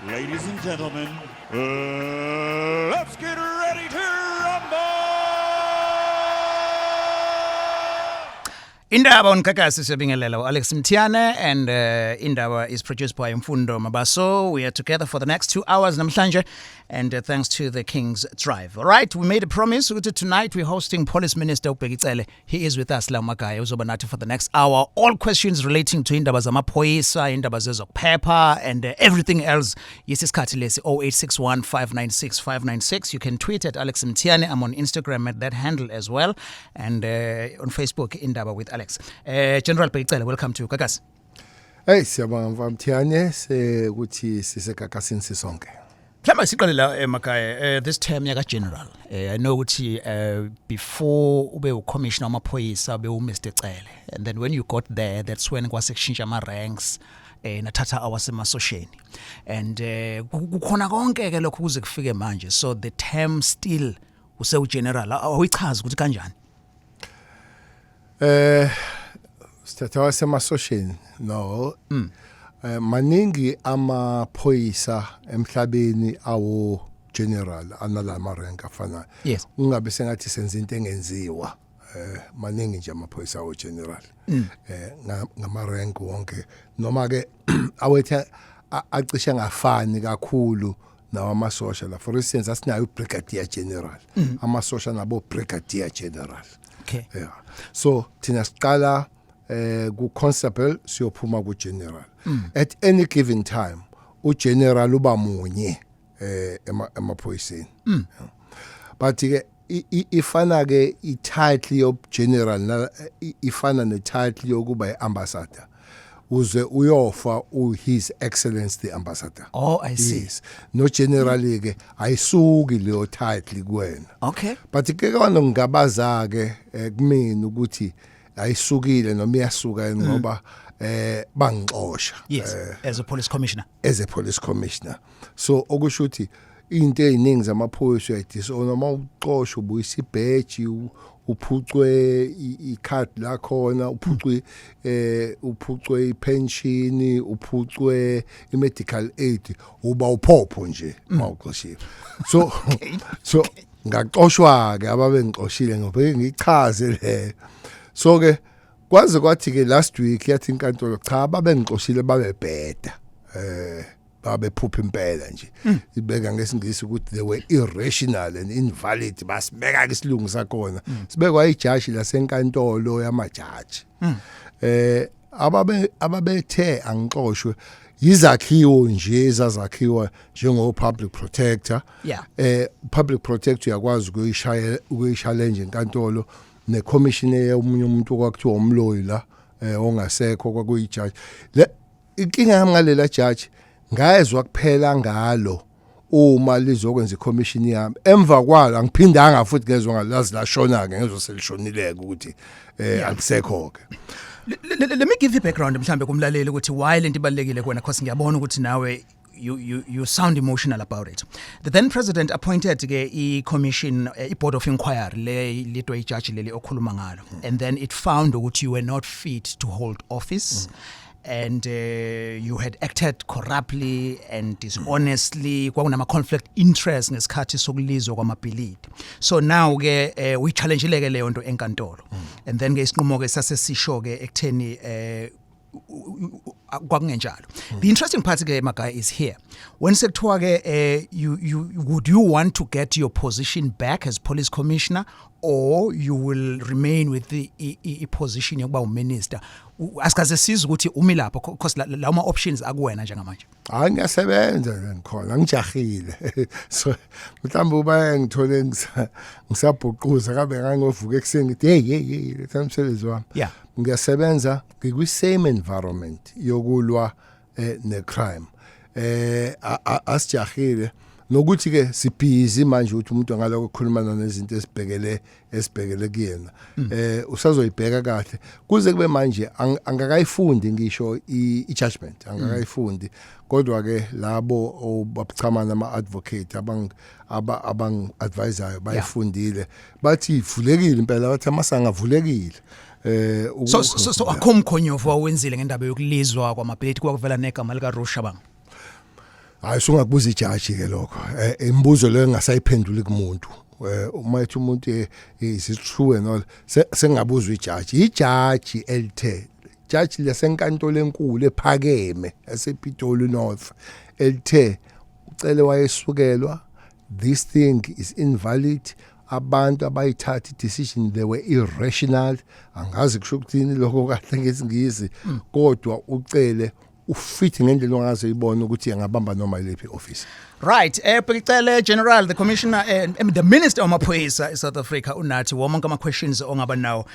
Ladies and gentlemen, let's get ready to rumble! Indaba on Gagasi, siyabingelela Alex Mthiyane, and Indaba is produced by Mfundo Mabaso. We are together for the next 2 hours namhlanje, and thanks to the King's Drive. All right, we made a promise ukuthi tonight we're hosting Police Minister uBheki Cele. He is with us la Magaya, uzoba nathi for the next hour. All questions relating to indaba zamaphoyisa, indaba zezokuphepha and everything else. Yisisikhathi lesi, 0861 596 596. You can tweet at Alex Mthiyane. I'm on Instagram at that handle as well, and on Facebook, Indaba with Alex. General Bheki Cele, welcome to Gagasi. Hey, siyabonga mfamthiyane sekuthi sisegagasini sisonke. Mhlawumbe siqale la emakhaya, this term yaka general. I know ukuthi before ube ucommissioner wamaphoyisa be uMr Cele, and then when you got there, that's when kwase kushintsha ama ranks, nathatha awasemasosheni, and kukhona konke ke lokho kuze kufike manje. So the term still use general, awuyichazi ukuthi kanjani? Sithatha wasemasosheni, no. Maningi amaphoyisa emhlabeni awo general analama rank afana. Ungabe sengathi senza into engenziwa. Maningi nje amaphoyisa awo general. Ngama rank wonke, noma ke awethe acishe ngafani kakhulu nawo amasosha la. For instance, asinayo brigadier general. Amasosha nabo brigadier general. Yeah. So thina siqala ku constable, siyophuma ku general. At any given time u general uba munye emaphoyiseni. Yeah. But ke ifana ke i title yob general na ifana ne title yokuba iambassador. Uze uyofa u His Excellence the Ambassador. Oh, I see. Yes. No general ke ayisuki leyo title kuwena. But ke kona ngingabaza ke kumina ukuthi ayisukile noma iyasuka yini, ngoba bangixosha As a police commissioner. As a police commissioner. So okusho ukuthi into eziningi zamaphoyisa uyayidisona uma uxoshwa, ubuyisa ibheji, uphucwe icard lakhona, uphucwe ipension, uphucwe imedical aid, uba uphopho nje mawuxoshiwe. So ngaxoshwa ke, ababengixoshile ngibheke ngichaze le. So ke kwaze kwathi ke last week yathi inkantolo cha, babengixoshile babebheda, babephupha impela nje. Ibeka ngesingisi ukuthi they were irrational and invalid. Basibeka ke isilungu sakhona, sibekwa ijaji lasenkantolo yamajaji. Ababe ababethe angixoshwe yizakhiwo nje ezazakhiwa njengo public protector. Public protector uyakwazi ukuyishaya, ukuyichallenge enkantolo, necommission yomunye umuntu okwakuthiwa umloyi la ongasekho, kwakuyijaji le. Inkinga yami ngalela judge, ngayezwa kuphela ngalo uma lizokwenza icommission yami. Emva kwalo angiphindanga futhi ngezwe ngalazi, lashona ke, ngezwe selishonileke ukuthi alisekho ke. Let me give you background mhlambe kumlaleli ukuthi why lento ibalekile kuwena, because ngiyabona ukuthi nawe you sound emotional about it. The then president appointed ke i commission, i board of inquiry le leadwa ijudge leli okhuluma ngalo, and then it found ukuthi you were not fit to hold office and you had acted corruptly and dishonestly, kwakunama conflict interest ngesikhathi sokulizwa kwamabhilidi. So now ke we challenge ke leyo nto enkantolo, and then ke isinqumo ke sasesisho ke ekutheni kwakungenjalo. The interesting part ke, Magaya, is here when sekuthiwa ke you would you want to get your position back as police commissioner or you will remain with the i position yokuba uminister? Asikaze sizwe ukuthi umi lapho, because lawo ma options akuwena njengamanje. Hayi, ngiyasebenza nje, ngikhona, ngijahile. So mhlawumbe uba ngithole ngisabhuquza kabe ngangovuka ekuseni ngithi, "Hey, hey, hey, letha umsebenzi wami." Ngiyasebenza, ngikwi same environment yokulwa ne crime. Asijahile nokuthi ke sibhizi manje ukuthi umuntu angaloko ukukhuluma nezinto esibhekele kuyena, usazoyibheka kahle. Kuze kube manje angakayifundi ngisho i judgment, angakayifundi. Kodwa ke labo obabuchamana ama advocate abang advisayo bayifundile, bathi ivulekile impela, bathi amasanga avulekile. So akho mkhonyovu awenzile ngendaba yokulizwa kwamabhilidi, kwakuvela negama lika Ruth Shabangu? Hayi, sungakubuza ijaji ke lokho. Imibuzo leyo engasayiphenduli kumuntu. Uma ethi umuntu, is it true and all, sengabuzwa ijaji. Ijaji elithe, jaji lesenkantolo enkulu ephakeme esePitoli North, elithe uCele wayesukelwa, this thing is invalid, abantu abayithatha decision, they were irrational. Angazi kusho ukuthini lokho kahle ngesingisi, kodwa uCele ufit ngendlela ongaze ibone ukuthi angabamba noma ilephi office. Right, Bheki Cele, General, the Commissioner and the Minister wamaphoyisa eSouth Africa, unathi. Wonke ama questions ongaba nawo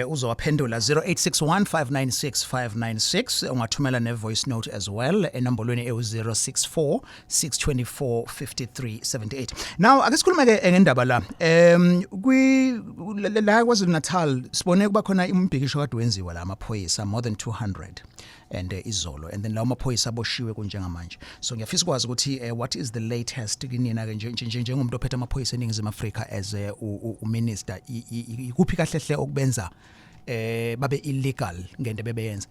uzowaphendula 0861 596 596. Ungathumela ne voice note as well enombolweni ewu 064 624 5378. Now ake sikhulume ke ngendaba la kwi la KwaZulu Natal. Sibone kuba khona umbhikisho kade wenziwa la amaphoyisa, more than 200, and izolo, and then lawo maphoyisa aboshiwe kunjengamanje. So ngiyafisa ukwazi ukuthi what is the latest kinina ke njengomuntu ophethe amaphoyisa eNingizimu Afrika as uminister, ikuphi kahle hle okubenza babe illegal ngento bebeyenza?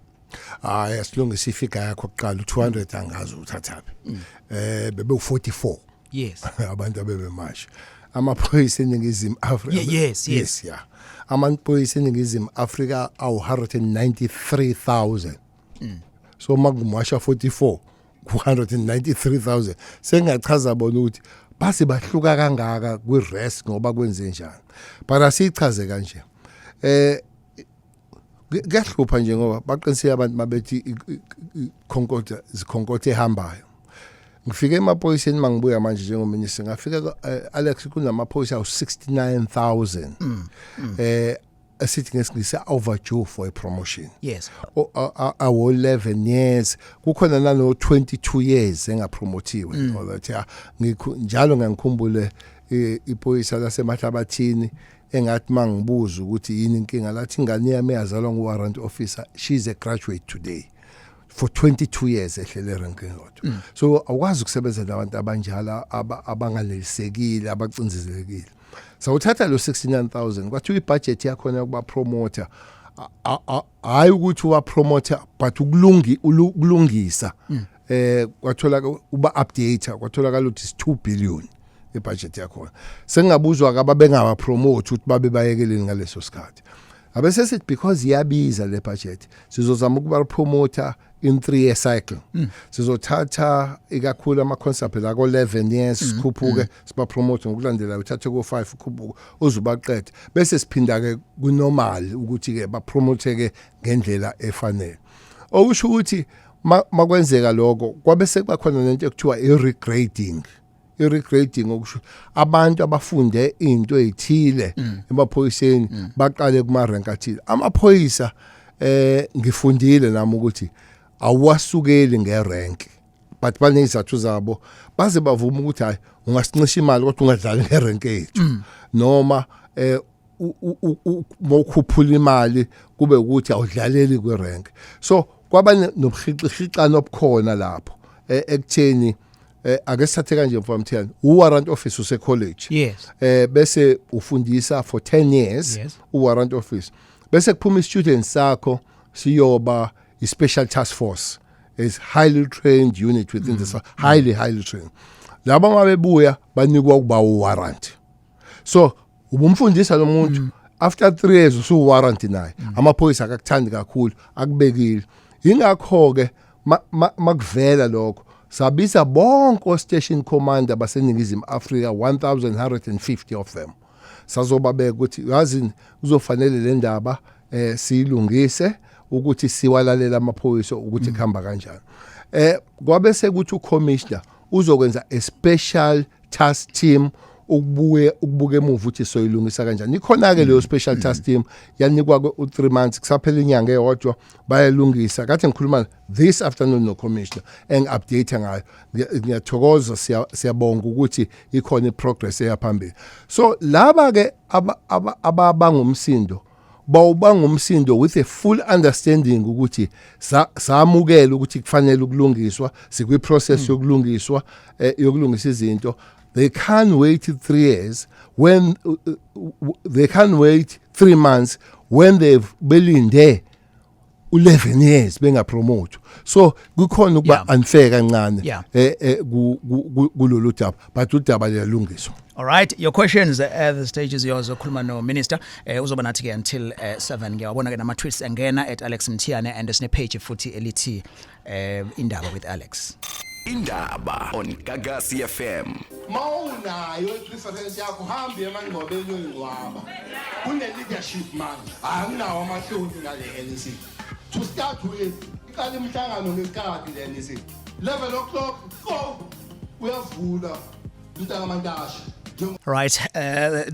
Hayi, asilungise ifigure yakho kuqala. U200 angazi uthathaphi. Bebe u44 abantu abebemasha, amaphoyisa eNingizimu Afrika. Yes. Yeah, amaphoyisa eNingizimu Afrika awu 193,000. So makumasha 44 ku 193,000, sengachaza bona ukuthi base bahluka kangaka kwi rest ngoba kwenze njani. But asichaze kanje, kuyahlupha nje ngoba baqinisile abantu mabethi khonkotha zikhonkotha ehambayo. Ngifike emaphoyiseni, mangibuya manje njengominister, ngafika, Alex, kunamaphoyisa awu 69,000 esithi ngesingisi overdue for a promotion. Awo 11 years, kukhona nano 22 years engapromotiwe. All that, yeah. Ngikhu njalo ngiyangikhumbule iphoyisa lasemahlabathini engathi mangibuza ukuthi yini inkinga, lathi ingane yami yazalwa ngu-warrant officer, she's a graduate today, for 22 years ehlele erenkini kodwa. So awukwazi ukusebenza nabantu abanjalo abanganelisekile, abacindezelekile. Sawuthatha lo 69,000, kwathiwa ibudget yakhona yokuba promoter, hayi ukuthi uba promoter but ukulungisa, kwathola uba update, kwatholakala ukuthi is 2 billion ibudget yakhona. Sengingabuzwa ke ababengaba promote ukuthi babe bayekeleni ngaleso sikhathi. Abese sithi because iyabiza le budget, sizozama ukuba promoter in 3 year cycle. Sizothatha ikakhulu ama constable la ko 11 years, sikhuphuke siba promote ngokulandelayo, uthathe ko 5, ukhuphuke uzubaqede, bese siphinda ke ku normal ukuthi ke ba promote ke ngendlela efanele. Okusho ukuthi makwenzeka lokho, kwabe sekuba khona lento ekuthiwa i-regrading. I-regrading okusho abantu abafunde into ezithile emaphoyiseni baqale kuma rank athile amaphoyisa. Ngifundile nami ukuthi awasukeli ngerank, but banezizathu zabo, baze bavuma ukuthi hayi, ungasincisha imali kodwa ungadlali ngerank yethu, noma mawukhuphula imali kube ukuthi awudlaleli kwirank. So kwaba nobuhixihixana obukhona lapho ekutheni ake sithathe kanje, mfowethu, uwarrant officer use college, bese ufundisa for 10 years, uwarrant officer, bese kuphuma istudent sakho siyoba i special task force, is highly trained unit within the highly highly trained. Laba mabebuya banikwa ukuba uwarrant. So ubumfundisa lo muntu, after 3 years usuwarrant naye. Amaphoyisa akakuthandi kakhulu, akubekile. Ingakho ke makuvela lokho, sabiza bonke o station commander baseNingizimu Afrika, 1150 of them, sazobabeka ukuthi yazi kuzofanele le ndaba siyilungise ukuthi siwalalela amaphoyisa ukuthi kuhamba kanjani. Kwabe sekuthi ucommissioner uzokwenza a special task team ukubuye ukubuka emuva ukuthi soyilungisa kanjani. Ikhona ke leyo special task team, yanikwa ke u3 months, kusaphela inyanga eyodwa bayalungisa. Kade ngikhuluma this afternoon no commissioner, engi update ngayo. Ngiyathokoza, siyabonga ukuthi ikhona iprogress eyaphambili. So laba ke ababanga umsindo bawubanga umsindo with a full understanding ukuthi samukela ukuthi kufanele ukulungiswa, sikwi process yokulungiswa, yokulungisa izinto. They can't wait 3 years when they can't wait 3 months when they've belinde. u11 years bengapromote, so kukhona ukuba unfair kancane kulolu daba, but udaba liyalungiswa. All right, your questions, the stage is yours. Okhuluma no minister uzoba nathi ke until 7. Ngiyawabona ke nama tweets engena at Alex Mthiyane and sine page futhi elithi Indaba with Alex. Indaba on Gagasi FM. Mawunayo i-preference yakho, hambe emangcwabeni oyingcwaba. Kune-leadership manje, anginawo amahloni ngale NEC. To start with, iqala imihlangano ngesikhathi le NEC, 11 o'clock go, uyavula mntakamantashe. Right,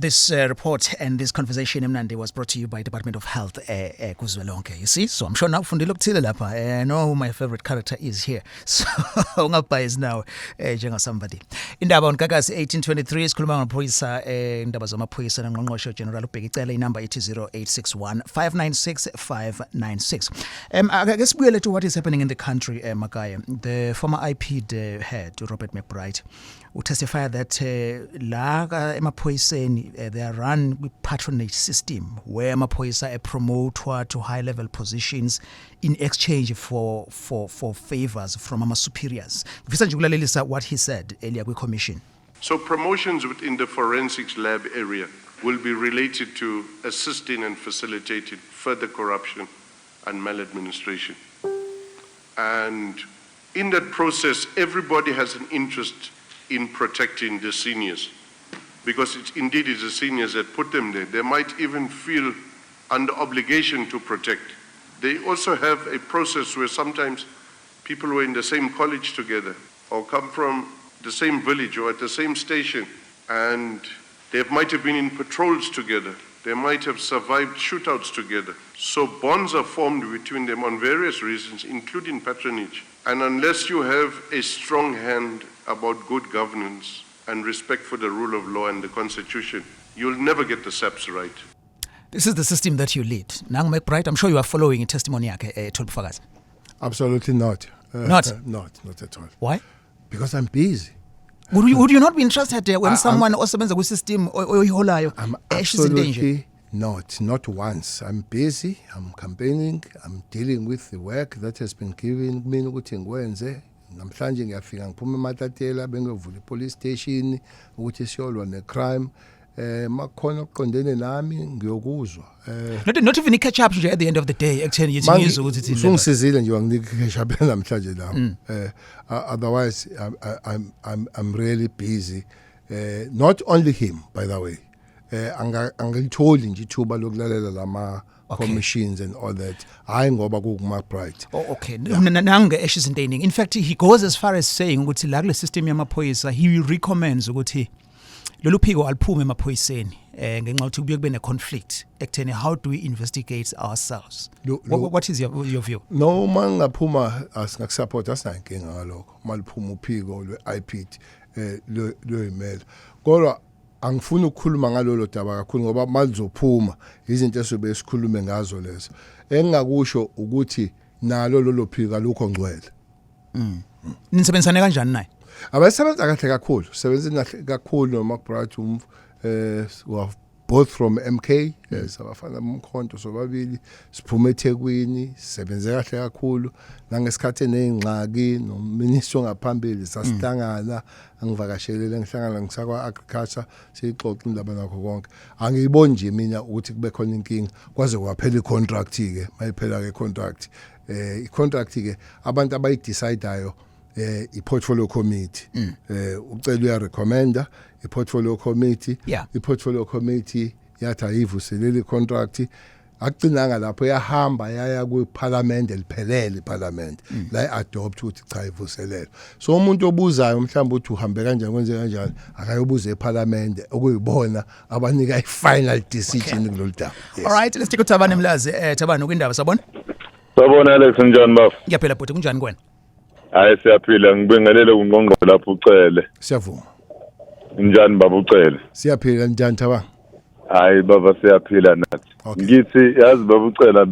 this report and this conversation emnandi was brought to you by Department of Health kuzwelonke. You see, so I'm sure now ufundile okuthile lapha. I know who my favorite character is here. So ungabhayizi now njenga somebody. Indaba on Gagasi 1823, sikhuluma ngamaphoyisa, indaba zamaphoyisa nongqongqoshe General uBheki Cele. Inamba ithi 0861 596 596. Ake sibuyele to what is happening in the country, Magaye. The former IPID head Robert McBride who testified that la emaphoyiseni they are run with patronage system where amaphoyisa promoted to high level positions in exchange for favors from ama superiors. Ngifisa nje ukulalelisa what he said earlier kwi commission. So promotions within the forensics lab area will be related to assisting and facilitating further corruption and maladministration. And in that process, everybody has an interest in protecting the seniors because it's indeed it's the seniors that put them there. They might even feel under obligation to protect. They also have a process where sometimes people were in the same college together or come from the same village or at the same station, and they might have been in patrols together. They might have survived shootouts together. So bonds are formed between them on various reasons, including patronage. And unless you have a strong hand about good governance and respect for the rule of law and the constitution, you'll never get the SAPS right. This is the system that you lead. Nangu McBride, I'm sure you are following testimony yakhe ethola ubufakazi. Absolutely not. Not? Not at all. Why? Because I'm busy. Would you not be interested when someone osebenza kwi system oyiholayo I'm she's in danger? Absolutely not. Not once. I'm busy. I'm campaigning. I'm dealing with the work that has been given mina ukuthi ngikwenze. Namhlanje ngiyafika ngiphuma eMatatiele, bengiyovula ipolice station ukuthi siyolwa necrime. Makhona okuqondene nami ngiyokuzwa. Not even catch up nje at the end of the day ekutheni yithi ngizwe ukuthi thini. Usungisizile nje wanginika cash up namhlanje la. Otherwise I'm really busy. Not only him, by the way. Angilitholi nje ithuba lokulalela lama commissions and all that. Hayi ngoba ku McBride. Oh, okay. Nange esho izinto eziningi. In fact, he goes as far as saying ukuthi la kule system yamaphoyisa, he recommends ukuthi lolu phiko aliphume emaphoyiseni ngenxa yokuthi kubuye kube ne conflict ekutheni how do we investigate ourselves. What is your view? No, uma ngaphuma asingakusupport, asinankinga ngalokho. Maliphuma uphiko lwe-IPID loyimela. Kodwa angifuni ukukhuluma ngalolo daba kakhulu ngoba malizophuma izinto esobe sikhulume ngazo lezo. Engingakusho ukuthi nalo lolo phiko alukho ngcwele. Nisebenzisane kanjani naye? Abasebenza kahle kakhulu, sebenza kahle kakhulu no McBride we are both from MK, yes, abafana bomkhonto sobabili, siphuma eThekwini, sisebenze kahle kakhulu nangesikhathi enezingxaki nominister ongaphambili, sasihlangana, angivakashelele, ngihlangana ngisakwa agriculture, siyixoxa indaba nakho konke. Angiyiboni nje mina ukuthi kube khona inkinga kwaze kwaphela icontract ke. Mayiphela ke contract, icontract ke abantu abayidecideayo i-portfolio committee, ucela uya recommenda i-portfolio committee. I-portfolio committee yathi ayivuselele i-contract. Akucinanga lapho, yahamba yaya kwiparliament liphelele, iparliament la adopt ukuthi cha, ivuselele. So umuntu obuzayo mhlawumbe uthi uhambe kanjani, kwenze kanjani, akayobuza eparliament okuyibona abanika i-final decision kulolu daba. Yes. All right, let's take uThabane Mlazi. Thabane kwindaba, sabona. Sabona Alex, njani bafo? Ngiyaphila bhuti, kunjani kwena? Hayi, siyaphila, ngibingelele kungqongqo lapho uCele. Siyavuma. Njani baba uCele? Siyaphila, njani Thabang? Hayi baba, siyaphila nathi. Okay. Ngithi yazi baba uCele,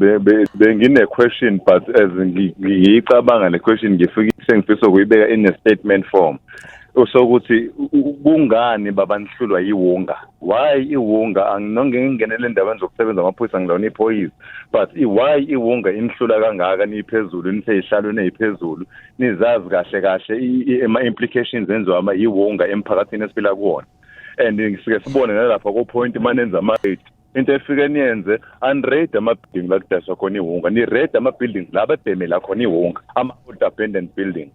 bengine question, but as ngiyicabanga le question ngifike sengifisa ukuyibeka in a statement form. Sokuthi kungani babanihlulwa yiwunga? Why iwunga? Anginonge ngingenele endaweni zokusebenza amaphoyisa, ngilona iphoyisa, but why iwunga inihlula kangaka niphezulu, niseyihlalweni eziphezulu, nizazi kahle kahle ama implications enziwa ama iwunga emphakathini esiphila kuwona? And sike sibone nalapha ko point manenza ama raid, into efike niyenze, ani-raid ama-building la kudayiswa khona iwunga, ni-raid ama-buildings la ababhemela khona iwunga, ama-old abandoned building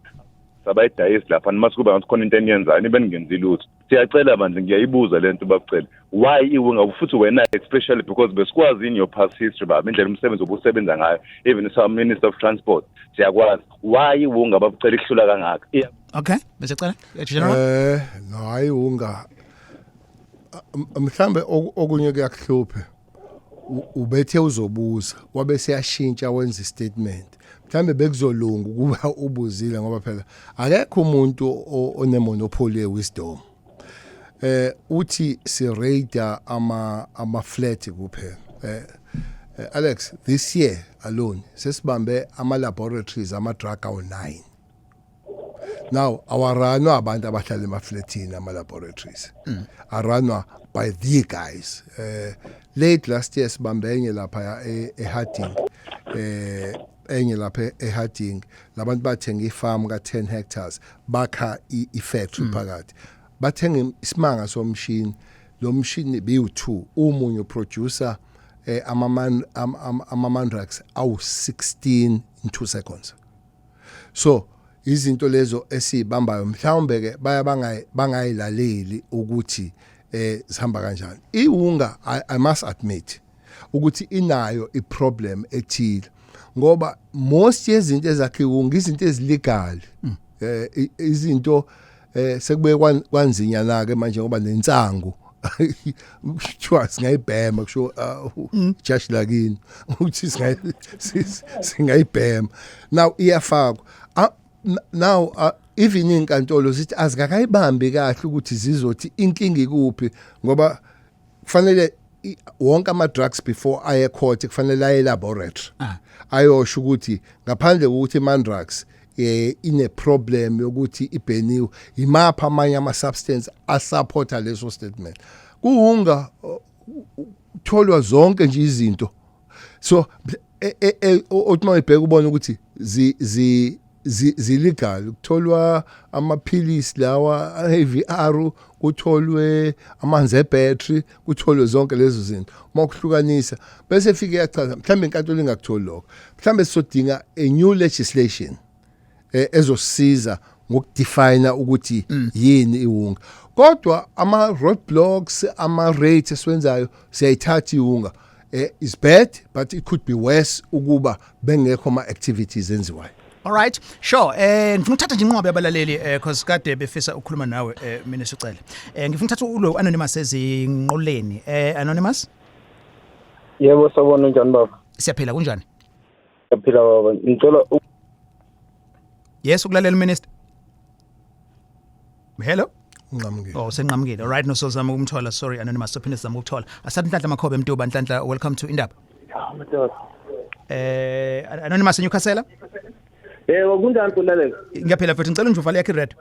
abayidayisi lapha. Mase kuba ngathi khona into eniyenzayo, nibe ningenzi lutho. Siyacela bandla, ngiyayibuza le nto bakucela, why iwunga futhi wena especially? Because besikwazi in your past history, baba, indlela umsebenzi obusebenza ngayo, even as minister of transport, siyakwazi. Why iwunga babucela ihlula kangaka? Okay, bese cela general. No, hayi, unga mhlambe okunye kuyakuhluphe. Ubethe uzobuza, wabe seyashintsha, wenza istatement. Mhlambe bekuzolunga ukuba ubuzile, ngoba phela akekho umuntu onemonopoly yewisdom. Uthi si raida ama flat kuphela. Alex, this year alone sesibambe ama laboratories ama drug awu 9. Now awarunwa abantu abahlala emaflatini, ama laboratories arunwa by the guys. Late last year sibambe enye lapha eHarding, enye lapha eHarding. Labantu bathenga ifarm ka 10 hectares, bakha i-factory phakathi, bathenga isimanga somshini. Lo mshini biwu2, umunye producer ama mandrax awu 16 in 2 seconds. So izinto lezo esibambayo, mhlawumbe ke baya bangayilaleli ukuthi sihamba kanjani. Iwunga, I must admit ukuthi inayo iproblem ethile, ngoba most yezinto ezakhiwe iwunga izinto ezilegal, izinto sekube kwanzinyana ke manje, ngoba nensangu kuthiwa singayibhema, kusho judge lakini ukuthi singayibhema. Now iyafakwa. Now even inkantolo zithi azikakayibambi kahle ukuthi zizothi inkinga ikuphi, ngoba kufanele wonke ama drugs before aye court kufanele aye laboratory, ayosho ukuthi ngaphandle kokuthi mandrax ine problem yokuthi ibheniwe, imapha amanye ama substance asupporta leso statement. Kuwunga tholwa zonke nje izinto, so othi mawubheka ubona ukuthi zi legal. Kutholwa amaphilisi lawa AVR, kutholwe amanzi ebattery, kutholwe zonke lezo zinto. Mawukuhlukanisa bese fike yachaza, mhlawumbe inkantolo ingakutholi lokho. Mhlawumbe sizodinga a new legislation ezosiza ngokudefine ukuthi yini iwunga. Kodwa ama roadblocks, ama raids esiwenzayo, siyayithatha iwunga. Is bad, but it could be worse ukuba bengekho ama activities enziwayo. All right, sure. Ngifuna ukuthatha nje inqwaba yabalaleli cause kade befisa ukukhuluma nawe, Minister Cele. Ngifuna ukuthatha ulo anonymous ezinqoleni. Anonymous? Yebo, sawubona, njani baba? Siyaphila, kunjani? Siyaphila baba. Ngicela Yes, ukulalela minister. Hello. Unqamukile. Oh, senqamukile. All right, no, sozama ukumthola. Sorry anonymous, sophinde sizama ukuthola. Asathi Nhlanhla Makhobe Mtuba. Nhlanhla, welcome to Indaba. Madoda. Anonymous Newcastle. Yebo, kunjani Bulaleka? Ngiyaphila futhi, ngicela nje uvale yakhe iradio.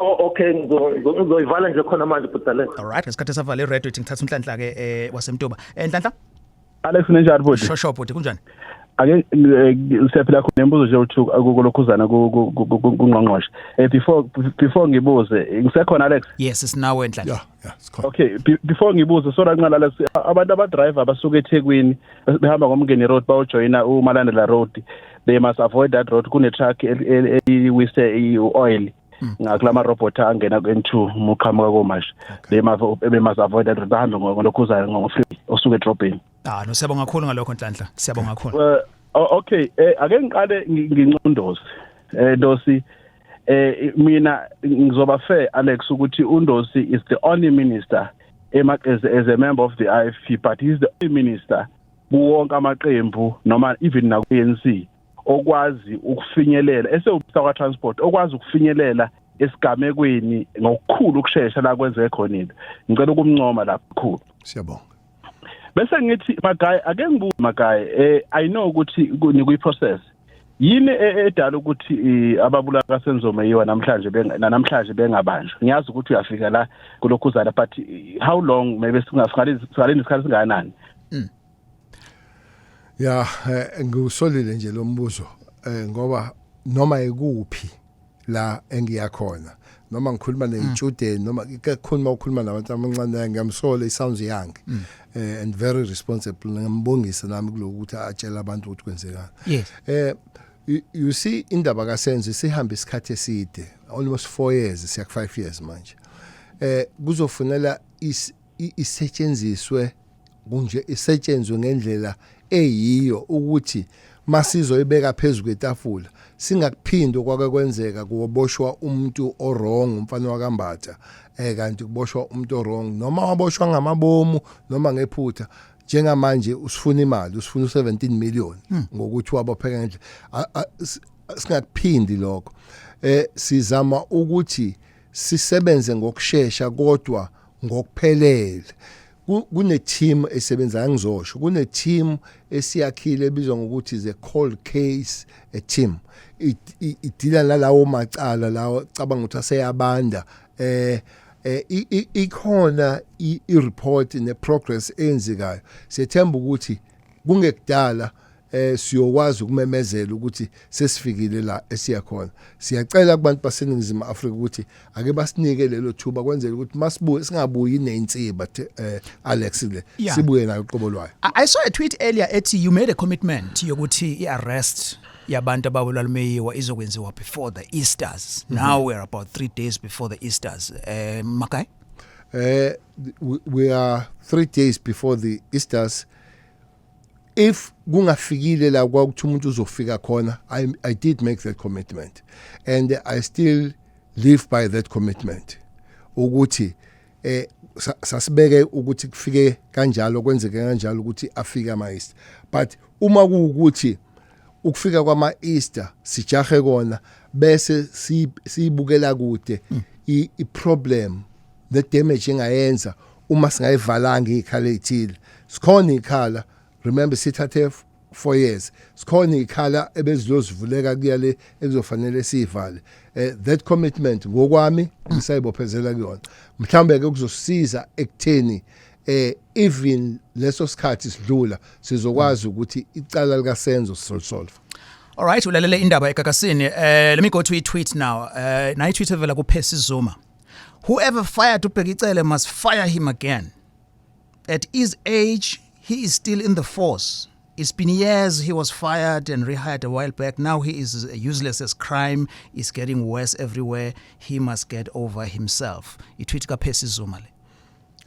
Oh okay, ngizoyivala nje khona manje Bulaleka. All right, ngesikhathi savala iradio ithi ngithatha uNhlanhla ke waseMtuba. Nhlanhla? Alex, ninjani bhuti? Shosho bhuti, kunjani? Ake siyaphila khona. Nembuzo nje uthi kulokhuzana kungqongqoshe. Before ngibuze, ngisekhona Alex? Yes, sinawe Nhlanhla. Yeah, sikhona. Okay, before ngibuze, sorry kancane Alex, abantu abadriver abasuka eThekwini behamba ngomngeni road bayojoyina uMalandela road, they must avoid that road. Kune truck eliwise i-oil ngakulama robot angena ku-N2 muqhamuka komashi. They must avoid that road, bahambe ngolokhuzana ngo-free osuka edrobheni. Ah no, siyabonga kakhulu ngalokho Nhlanhla. Siyabonga kakhulu. Well, okay, ake ngiqale ngincondosi. Ndosi, mina ngizoba fair Alex ukuthi uNdosi is the only minister ema as a member of the IFP, but he's the only minister kuwonke amaqembu noma even na ANC okwazi ukufinyelela esewuminister kwa transport, okwazi ukufinyelela esigamekweni ngokukhulu ukushesha la kwenzeke khona into. Ngicela ukumncoma lapho kakhulu. Siyabonga. Bese ngithi Magaye, ake ngibuze Magaye, I know ukuthi nikwi process. Yini edala ukuthi ababulali kaSenzo Meyiwa namhlanje namhlanje bengabanjwa? Ngiyazi ukuthi uyafika la kulokhuzana, but how long maybe singalinda isikhathi singakanani? Ya, ngiwusolile nje lo mbuzo, ngoba noma ikuphi la engiyakhona, noma ngikhuluma nezitshudeni, noma ikakhulu ukhuluma nabantu abancane, ngiyamsola. He sounds young and very responsible. Ngiyambongisa nami kuloku ukuthi atshela abantu ukuthi kwenzekani. You see, indaba kaSenzo sihamba isikhathi eside, almost 4 years, siya 5 years manje. Kuzofunela isetshenziswe kunje, isetshenzwe ngendlela eyiyo ukuthi masizoyibeka phezulu kwetafula singakuphindi kwake kwenzeka, kuboshwa umuntu owrong, umfana wakaMbatha, kanti kuboshwa umuntu owrong, noma waboshwa ngamabomu noma ngephutha. Njengamanje usifuna imali, usifuna u17 million ngokuthi wabopheka ngendlela. Singakuphindi lokho. Sizama ukuthi sisebenze ngokusheshsha kodwa ngokuphelele. Kune team esebenza, ngizosho, kune team esiyakhile ebizwa ngokuthi the cold case a team. Idila nalawo macala lawo cabanga ukuthi aseyabanda. Ikhona i-report ne progress eyenzekayo. Siyethemba ukuthi kungekudala siyokwazi ukumemezela ukuthi sesifikile la esiya khona. Siyacela kubantu baseNingizimu Afrika ukuthi ake basinike lelo thuba, kwenzela ukuthi masibuye singabuyi nensiba, Alex, le sibuye nayo uqobo lwayo. I saw a tweet earlier ethi you made a commitment yokuthi i-arrest yabantu ababulala uMeyiwa izokwenziwa before the Easters. Now we're about 3 days before the Easters. Makai? We are 3 days before the Easters. If kungafikile la kwakuthi umuntu uzofika khona, I did make that commitment and I still live by that commitment ukuthi sasibeke ukuthi kufike kanjalo, kwenzeke kanjalo ukuthi afike ama Easter. But uma kuwukuthi ukufika kwama Easter sijahe kona bese siyibukela kude i problem, the damage engayenza uma singayivalanga ikhala ezithile. Sikhona ikhala, remember sithathe 4 years, sikhona ikhala ebezilozivuleka kuya le ekuzofanele sivale. That commitment ngokwami ngisayibophezela kuyona. Mhlambe ke kuzosiza ekutheni even leso sikhathi sidlula sizokwazi ukuthi icala lika Senzo sisolve. All right, ulalele Indaba eGagasini. Let me go to a tweet now. Na tweet evela ku Percy Zuma. "Whoever fired uBheki Cele must fire him again. At his age, he is still in the force. It's been years he was fired and rehired a while back. Now he is useless as crime is getting worse everywhere. He must get over himself." I-tweet ka Percy Zuma le.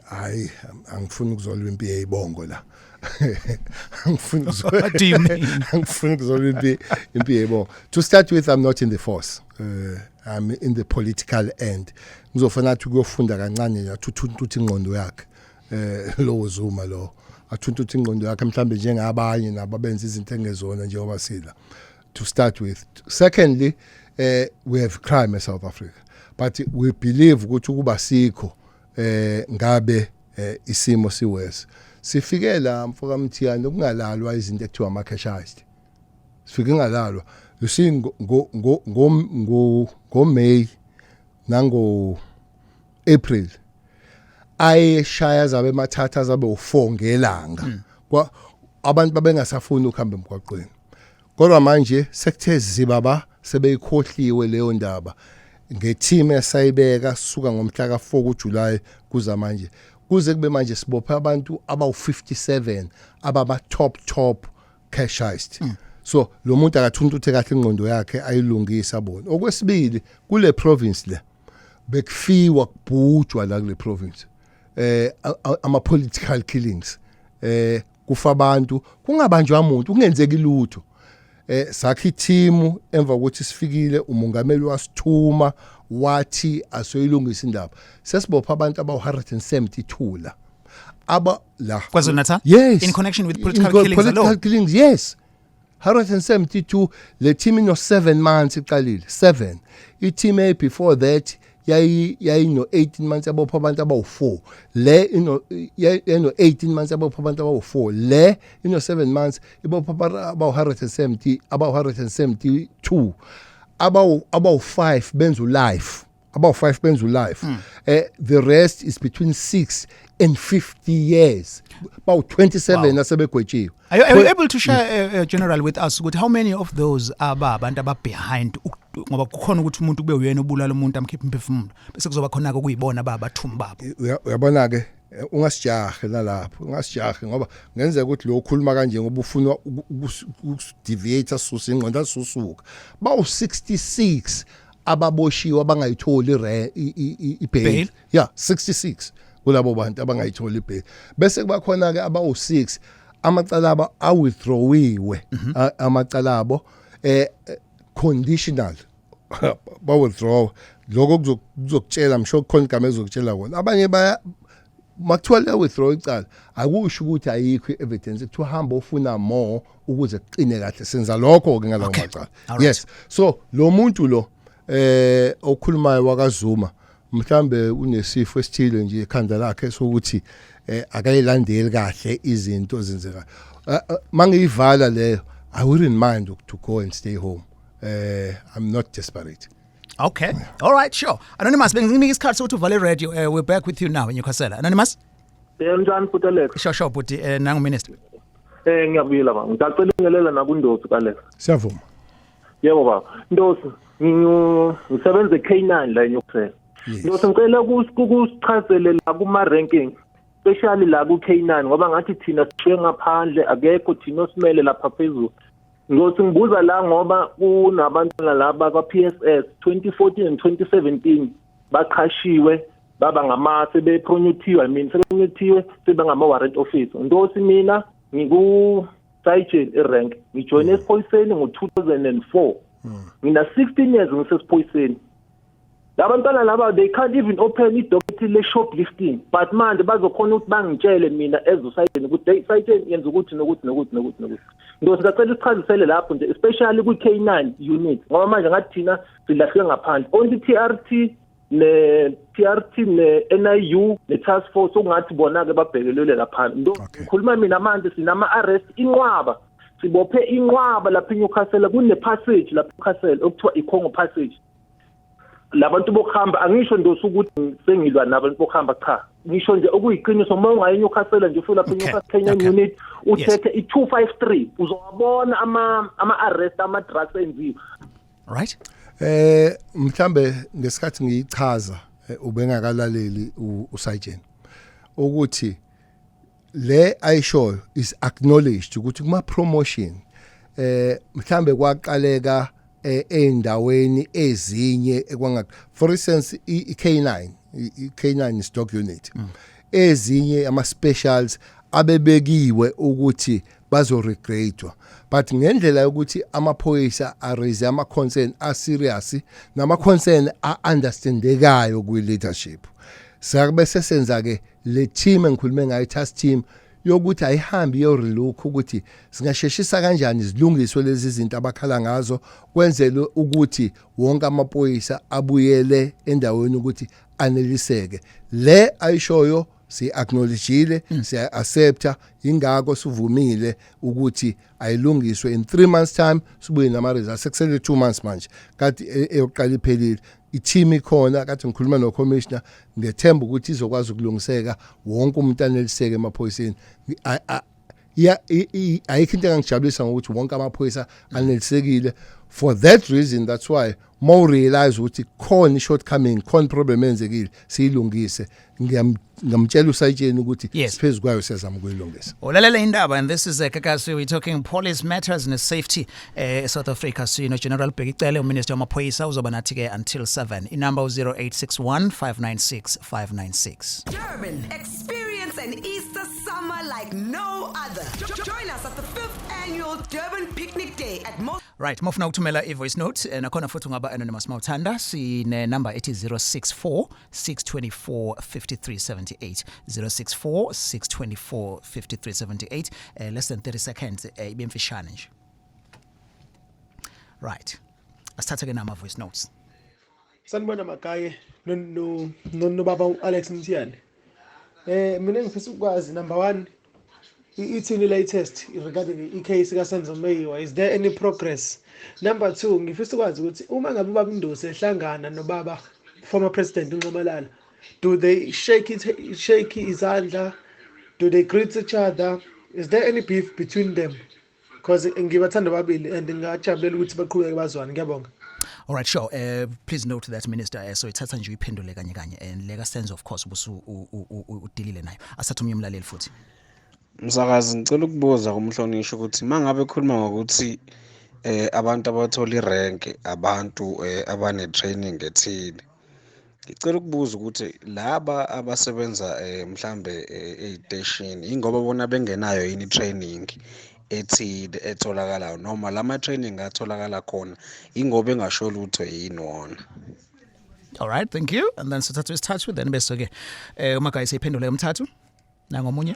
Hayi, angifuni ukuzolwa impi yezibongo la, angifuni ukuzolwa. What do you mean? Angifuni ukuzolwa impi yezibongo. To start with, I'm not in the force. I'm in the political end. Ngizofuna athi ukuyofunda kancane nje, athi uthi ingqondo yakhe, lo Zuma lo, athunta uthi ingqondo yakhe mhlambe njengabanye nabo abenza izinto engezona njengoba sila, to start with. Secondly, we have crime in South Africa, but we believe ukuthi ukuba sikho ngabe isimo siworse. Sifike la, mfoka Mthiyane, kungalalwa izinto ekuthiwa ama cash heist. Sifike ngalalwa. You see, ngo May nango April ayeshaya zabe mathatha zabe u4 ngelanga kwa abantu babengasafuni ukuhamba emgwaqweni. Kodwa manje sekuthe zibaba, sebeyikhohliwe leyo ndaba ngeteam esayibeka suka ngomhla ka4 kuJuly kuza manje, kuze kube manje sibophe abantu abawu57 ababa top top cash heist. So lo muntu akathunta uthe kahle ingqondo yakhe ayilungisa bona. Okwesibili, kule province le bekufiwa kubhujwa la kule province, ama political killings, kufa abantu kungabanjwa umuntu, kungenzeki lutho. Sakha i-team emva kokuthi sifikile, umongameli wasithuma wathi asoyilungisa indaba. Sesibopha abantu abawu172 la aba la. KwaZulu Natal? Yes. In connection with political In killings political alone? killings, yes, 172. Le team ino 7 months iqalile, 7. I team before that Yayino 18 months, yabopha abantu abawu4. Le ino yayino 18 months, yabopha abantu abawu4. Le ino 7 months, ibopha abawu170, abawu172, abawu5 benza ulife, abawu5 benza ulife. The rest is between 6 and 50 years, bawu 27 asebegwetshiwe. Are you able to share, General, with us ukuthi how many of those aba abantu aba behind ngoba kukhona ukuthi umuntu kube uyena obulala umuntu, amkhipha umphefumulo, bese kuzoba khona ke kuyibona abathumi babo? Uyabona ke, ungasijahe nalapho, ungasijahe, ngoba ngenzeka ukuthi lo ukhuluma kanje ngoba ufuna ukudeviate, asuse ingqondo, asusuka. Bawu 66 ababoshiwe abangayitholi i-bail. Bail? Yeah, 66 kulabo bantu abangayitholi ibail. Bese kuba khona ke abawu 6 amacala abo awithdrawiwe, amacala abo conditional ba withdraw. Lokho kuzokutshela, msho kukhona igama ezokutshela kona. Abanye baya makuthiwa le withdraw icala, akusho ukuthi ayikho i-evidence, kuthiwa hamba ufuna more ukuze kuqine kahle. Senza lokho ke ngalawo macala. Yes, so lo muntu lo okhulumayo wakaZuma mhlambe unesifo esithile nje ekhanda lakhe sokuthi akayilandeli kahle izinto ezenzekayo. Mangiyivala leyo, I wouldn't mind to go and stay home. I'm not desperate. Okay. All right, sure. Anonymous, benginika isikhathi sokuthi uvale radio. We're back with you now in Newcastle. Anonymous? Njani futhi, Alex? Sure, bhuti, nangu minister. Ngiyabuyela baba. Ngicela ungelela nakuNdosi Alex. Siyavuma. Yebo baba. Ndosi, ngisebenza eK9 la eNewcastle. Ndosi, ngicela ukusichazele la kuma ranking, especially la ku K9, ngoba ngathi thina sishiye ngaphandle, akekho thina osimele lapha phezulu. Ndosi, ngibuza la ngoba kunabantwana laba kwa PSS 2014 and 2017 baqhashiwe, baba ngama sebepromotiwe, I mean sebepromotiwe, sebengama warrant officer. Ndosi, mina ngiku sergeant irank, ngijoin esiphoyiseni ngo2004, ngina 16 years ngisesiphoyiseni. Labantwana laba, they can't even open idocket le shoplifting, but manje bazokhona ukuthi bangitshele mina as usergeant ukuthi hey sergeant, yenza ukuthi nokuthi nokuthi nokuthi nokuthi. Ndosi, ngicela isichazisele lapho nje, especially kwi K9 unit, ngoba manje ngathi thina silahlwe ngaphandle, only TRT ne TRT ne NIU ne task force okungathi bona ke babhekelele lapha. Ndo ngikhuluma mina manje sinama arrest inqwaba, sibophe inqwaba lapha eNewcastle. Kune passage lapha eNewcastle okuthiwa iCongo passage, labantu bokuhamba. Angisho ndosi ukuthi sengilwa nabantu bokuhamba, cha, ngisho nje okuyiqiniso. Uma ungaye eNewcastle nje, ufika lapha eNewcastle K9 unit, uthethe i253, uzowabona ama arrest, ama drugs enziwe. Right. Mhlambe ngesikhathi ngiyichaza ubengakalaleli usergeant ukuthi le ayishoyo is acknowledged ukuthi kuma promotion mhlambe kwaqaleka eindaweni ezinye ekwanga, for instance i-K9, i-K9 is dog unit, ezinye ama specials abebekiwe ukuthi bazo regrade, but ngendlela yokuthi amaphoyisa araise ama concern a serious nama concern a understandekayo kwi leadership, sakube sesenza ke le team engikhulume ngayo, task team yokuthi ayihambi yo relook ukuthi singasheshisa kanjani zilungiswe lezi zinto abakhala ngazo, kwenzele ukuthi wonke amaphoyisa abuyele endaweni ukuthi aneliseke. Le ayishoyo si acknowledgeile, siya accepta, ingakho sivumile ukuthi ayilungiswe in 3 months time, sibuye nama results. Sekusele 2 months manje, kade eyoqala iphelile. I-team ikhona, kade ngikhuluma no commissioner, ngethemba ukuthi izokwazi ukulungiseka, wonke umuntu aneliseke emaphoyiseni. Ya, ayikho into engangijabulisa ngokuthi wonke amaphoyisa anelisekile. For that reason, that's why more realize ukuthi khona i-shortcoming, khona problem enzekile, siyilungise. Ngiyamtshela usayitsheni ukuthi siphezulu kwayo, siyazama ukuyilungisa. Ulalela indaba and this is Gagasi. We're talking police matters and safety South Africa. Sino General Bheki Cele, uminister wamaphoyisa, uzoba nathi ke until 7. Inumber 0861 596 596. Durban, experience an Easter summer like no other. Join us at the fifth annual Durban Picnic Day at Mo Right, mawufuna ukuthumela i-voice note, nakhona futhi ungaba anonymous mawuthanda, sine number ethi 064 624 5378, 064 624 5378. Less than 30 seconds, ibe mfishane nje. Right. Asithathe ke nama voice notes. Sanibona Magaye no no nobaba uAlex Mthiyane. Mina ngifisa ukwazi, number 1, ithini latest regarding i-case kaSenzo Meyiwa? Is there any progress? Number 2, ngifisa ukwazi ukuthi uma ngabe ubaba Ndosi ehlangana nobaba former president uNxamalala, do they shake izandla? Do they greet each other? Is there any beef between them? Because ngibathanda babili and ngingajabulela ukuthi baqhubeke bazwane. Ngiyabonga. All right, sure. Please note that, Minister, so ithatha nje uyiphendule kanye kanye and leka Senzo, of course, ubusu udilile nayo. Asathe umnye umlaleli futhi. Msakazi, ngicela ukubuza kumhlonishwa ukuthi mangabe ekhuluma ngokuthi abantu abathola irank abantu abane training ethile. Ngicela ukubuza ukuthi laba abasebenza mhlambe ey'teshini, ingoba bona bengenayo yini training ethile etholakalayo, noma lama training atholakala khona ingoba engasho lutho yini wona? All right, thank you. And then sithatha isithathu, then bese ke uMagaye seyiphendule umthathu. Nangomunye.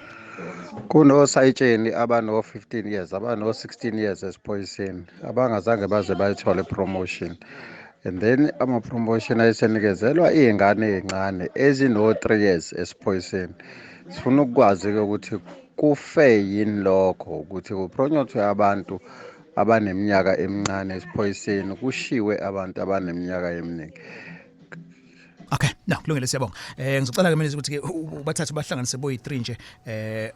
Kunosayitsheni abano-15 years, abano-16 years esiphoyiseni, abangazange baze bayithole promotion, and then ama-promotion ayesenikezelwa iy'ngane ey'ncane ezino-3 years esiphoyiseni. Sifuna ukukwazi-ke ukuthi kufe yini lokho ukuthi kupromothwe abantu abaneminyaka emincane esiphoyiseni, kushiwe abantu abaneminyaka eminingi. Okay, no, kulungile, siyabonga. Ngizocela ke mina ukuthi ke bathathe bahlanganise boyi 3 nje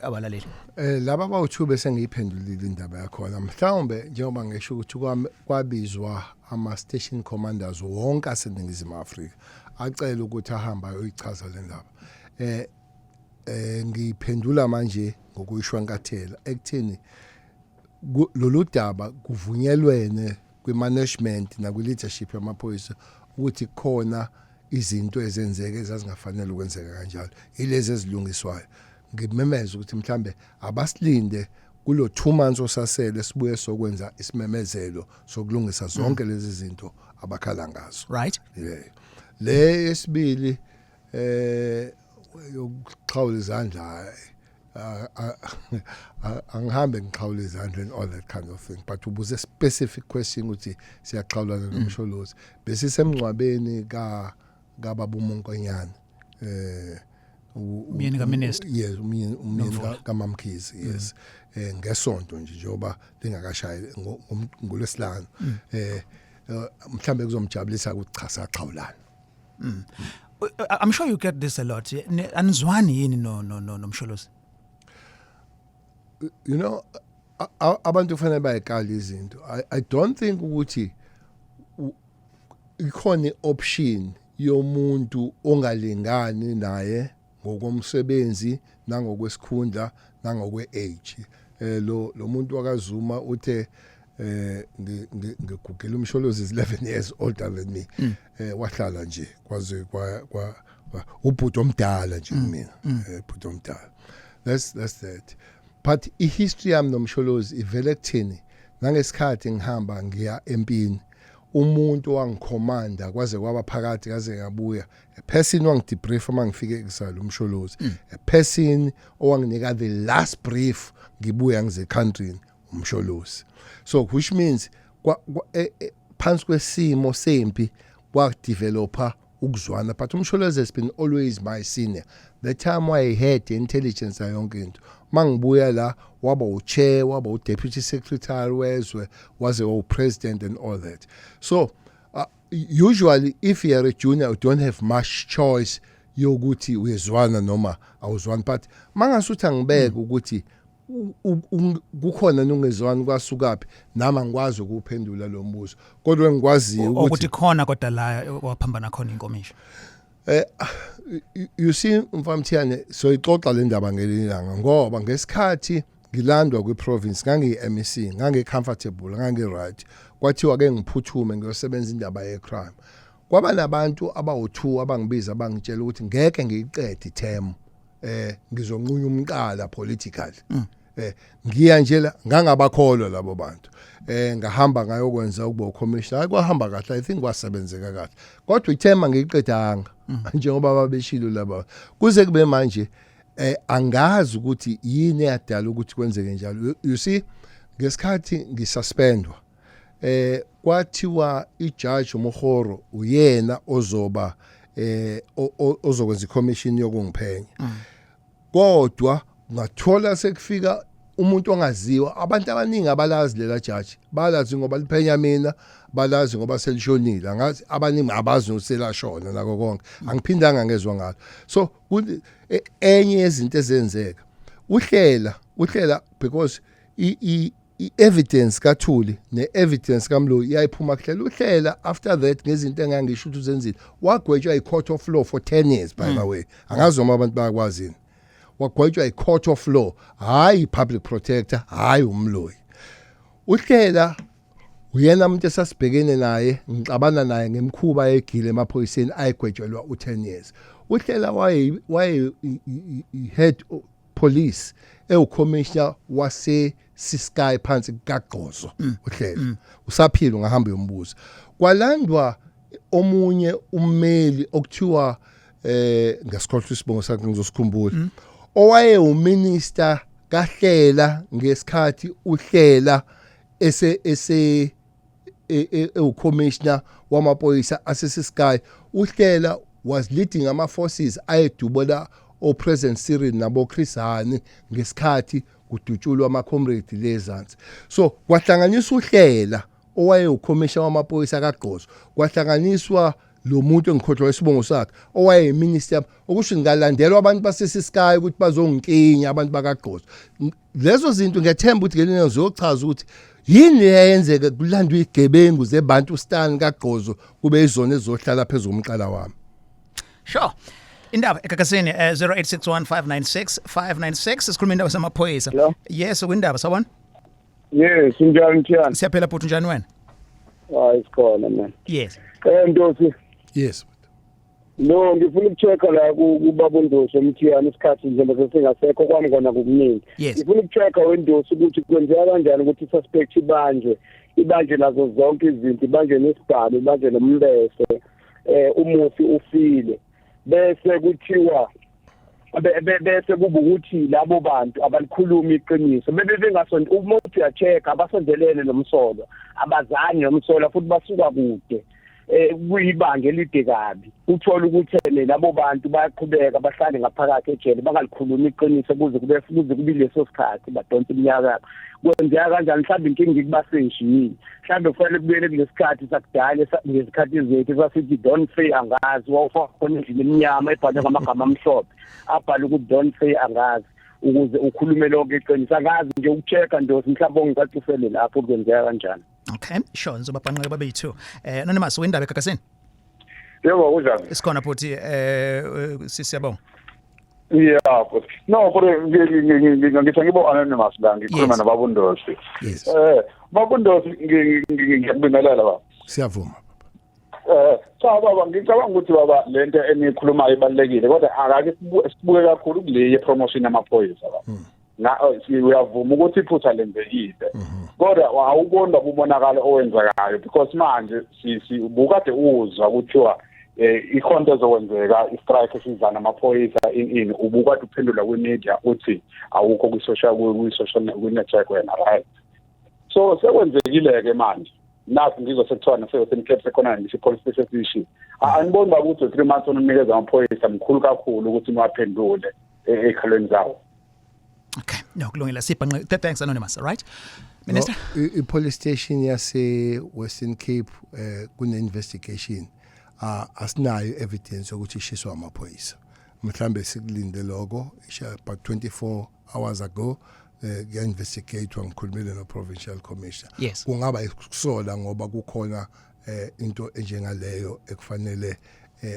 abalaleli. Laba bawu2 bese ngiyiphendulile indaba yakhona. Mhlawumbe njengoba ngisho ukuthi kwabizwa ama station commanders wonke aseNingizimu Afrika, acela ukuthi ahamba ayoyichaza le ndaba. Ngiphendula manje ngokuyishwankathela ekutheni lolu daba kuvunyelwene kwi-management nakwi-leadership yamaphoyisa ukuthi khona izinto ezenzeke ezazingafanele ukwenzeka kanjalo, ilezi ezilungiswayo. Ngimemeza ukuthi mhlambe abasilinde kulo 2 months osasele, sibuye sokwenza isimemezelo sokulungisa zonke lezi zinto abakhala ngazo. Yeah, le yesibili yokuxhawula izandla, angihambe ngixhawula izandla and all that kind of thing, but ubuze specific question ukuthi siyaxhawulana noMsholozi. Bese semngcwabeni ka kababa uMonkonyane Umyeni kaminister. Yes, umyeni Nomvula. kaMamkhize, yes, ngesonto nje njengoba lingakashayi, ngolwesihlanu. Mhlambe kuzomjabulisa ukuthi cha, saxhawulana. I'm sure you get this a lot. Anizwani yini no noMsholozi? Abantu kufanele bayikala izinto. I don't think ukuthi ikhona option yomuntu ongalingani naye ngokomsebenzi nangokwesikhundla nangokwe age. Lo muntu wakaZuma uthe ngigugela uMsholozi is 11 years older than me. Wahlala nje kwaze kwa ubhuti omdala nje kumina, bhuti omdala. That's that. But ihistory yami noMsholozi ivele kuthini, nangesikhathi ngihamba ngiya empini, umuntu wangikhomanda kwaze kwaba phakathi kaze ngabuya, a person wangidebrief uma ngifike kusala, uMsholozi, a person owanginika the last brief ngibuya ngize country, uMsholozi. So which means phansi kwesimo sempi kwadevelopa ukuzwana, but uMsholozi has been always my senior. The time I had intelligence yonke into, mangibuya la waba uchair, waba udeputy secretary wezwe, waze wa president and all that. So usually if you are a junior, you don't have much choice yokuthi uyezwana noma awuzwani, but mangasuthi angibeke ukuthi kukhona nongezwani kwasukaphi, nami angikwazi ukuphendula lo mbuzo, kodwa engikwaziyo ukuthi ukuthi khona kodwa la waphambana khona inkomishi. You see, mfamthiyane, soyixoxa le ndaba ngelinye ilanga, ngoba ngesikhathi ngilandwa kwi-province ngangiyi-MEC, ngangi-comfortable, ngangi-right. Kwathiwa ke ngiphuthume ngiyosebenza indaba ye-crime. Kwaba nabantu abawu-2 abangibiza bangitshela ukuthi ngeke ngiyiqede iterm, ngizonqunya umqala politically. Ngiya nje la, ngangabakholwa labo bantu. Ngahamba ngayokwenza ukuba ucommissioner. Hayi, kwahamba kahle, I think kwasebenzeka kahle, kodwa iterm ngiyiqedanga njengoba babeshilo laba. Kuze kube manje angazi ukuthi yini eyadala ukuthi kwenzeke njalo. You see, ngesikhathi ngisuspendwa Kwathiwa iJudge Muhoro uyena ozoba ozokwenza icommission yokungiphenya, kodwa ngathola sekufika umuntu ongaziwa. Abantu abaningi abalazi lela judge, balazi ngoba liphenya mina, balazi ngoba selishonile. Angazi, abaningi abazi noselashona nako konke, angiphindanga ngezwe ngalo. So enye yezinto ezenzeka, uhlela because i i-evidence kaThuli ne-evidence kaMloyi yayiphuma kuhlela. Uhlela after that, ngezinto engangisho ukuthi uzenzile, wagwetshwa i-court of law for 10 years, by the way. Angazi noma abantu bayakwazini. Wagwetshwa i-court of law, hayi public protector, hayi uMloyi. Uhlela uyena umuntu esasibhekene naye, ngixabana naye ngemkhuba egile emaphoyiseni, ayigwetshelwa u10 years. Uhlela waye head police, ewucommissioner wase Ciskei phansi kaGqozo. Uhlela usaphila, ungahamba uyombuza. Kwalandwa omunye ummeli okuthiwa, ngasikhohlwa isibongo sakhe, ngizosikhumbula, owaye uminister kaHlela ngesikhathi uhlela ese ewucommissioner wamaphoyisa aseCiskei. Uhlela was leading ama forces ayedubula oPresident Cyril nabo Chris Hani ngesikhathi kudutshulwa ama comrade lezansi. So kwahlanganiswa uhlela owaye ucommissioner wamaphoyisa kaGqozo, kwahlanganiswa lo muntu engikhohlwa isibongo sakhe owaye minister, okusho ngalandelwa abantu baseCiskei ukuthi bazongikinya abantu bakaGqozo. Lezo zinto ngiyathemba ukuthi ngelinye ziyochaza ukuthi yini eyenzeka kulandwa igebengu zeBantustan kaGqozo kube izona ezizohlala phezulu komqala wami. Sure. Indaba eGagasini, 0861596596. Sikhuluma indaba samaphoyisa. Yes, kwindaba, sawubona. Yes, njani Mthiyane? Siyaphela bhuti, njani wena? Hayi, sikhona man. Yes. Ndosi. Yes. No, ngifuna ukuchecka la kubaba uNdosi uMthiyane, isikhathi njengoba sesingasekho kwami kona kukuningi. Ngifuna ukuchecka weNdosi ukuthi kwenzeka kanjani ukuthi i-suspect ibanjwe nazo zonke izinto, ibanjwe nesibhamu, ibanjwe nombese, umufi ufile. Bese kuthiwa bese kuba ukuthi labo bantu abalikhulumi iqiniso, bebe bengasonto. Umuntu uyachecka, abasondelene nomsolo, abazani nomsolo, futhi basuka kude, kuyibanga elide kabi. Uthola ukuthi ene labo bantu bayaqhubeka bahlale ngaphakathi ejele, bangalikhulumi iqiniso kuze kube leso sikhathi, badonsa iminyaka. Kwenzeka kanjani? Mhlawumbe inkinga ikubaseshi yini? Mhlawumbe kufanele kubuyele kulesikhathi sakudala, ngezikhathi zethu sasithi "Don't say angazi". Wawufaka khona endlini emnyama ebhalwe ngamagama amhlophe, abhalwe ukuthi "Don't say angazi", ukuze ukhulume lonke iqiniso. Angazi nje, ukuchecka Ndosi, mhlawumbe ongicacisele lapho, kwenzeka kanjani? Okay, sure, ngizobabhanqeka babe yi2. Anonymous, wendaba eGagasini. Yebo, kunjani? Isikhona futhi, siyabonga. Yeah, but no, kodwa ngithi ngibo anonymous la, ngikhuluma nababundosi. Yes. Babundosi, ngiyakubingelela baba. Siyavuma. Cha baba, ngicabanga ukuthi baba lento enikhulumayo ibalulekile, kodwa akake sibuke kakhulu kule ye promotion yamaphoyisa baba. Na uyavuma ukuthi iphutha lenzekile. Kodwa awuboni baba umonakalo owenzekayo, because manje si ubukade uzwa kuthiwa ikhonto ezokwenzeka, i-strike esizana amaphoyisa in ubukade uphendula kwi-media uthi awukho kwi-social kwi-network wena, right? So sekwenzekile ke manje, nakho ngizwa sekuthiwa nase-Western Cape sekhona ngisho i-police station esishiwe. Aniboni ba ukuthi 3 months onunikeza amaphoyisa mkhulu kakhulu ukuthi niwaphendule ey'khalweni zawo? Okay, no, kulungile, sibhanqe. Thanks, anonymous. All right, minister. No, i-police station yase Western Cape, kune investigation, asinayo evidence yokuthi ishiswa amaphoyisa. Mhlambe sikulinde lokho isha about 24 hours ago, kuya investigate, ngikhulumile no provincial commissioner. Kungaba ukusola ngoba kukhona into enjengaleyo ekufanele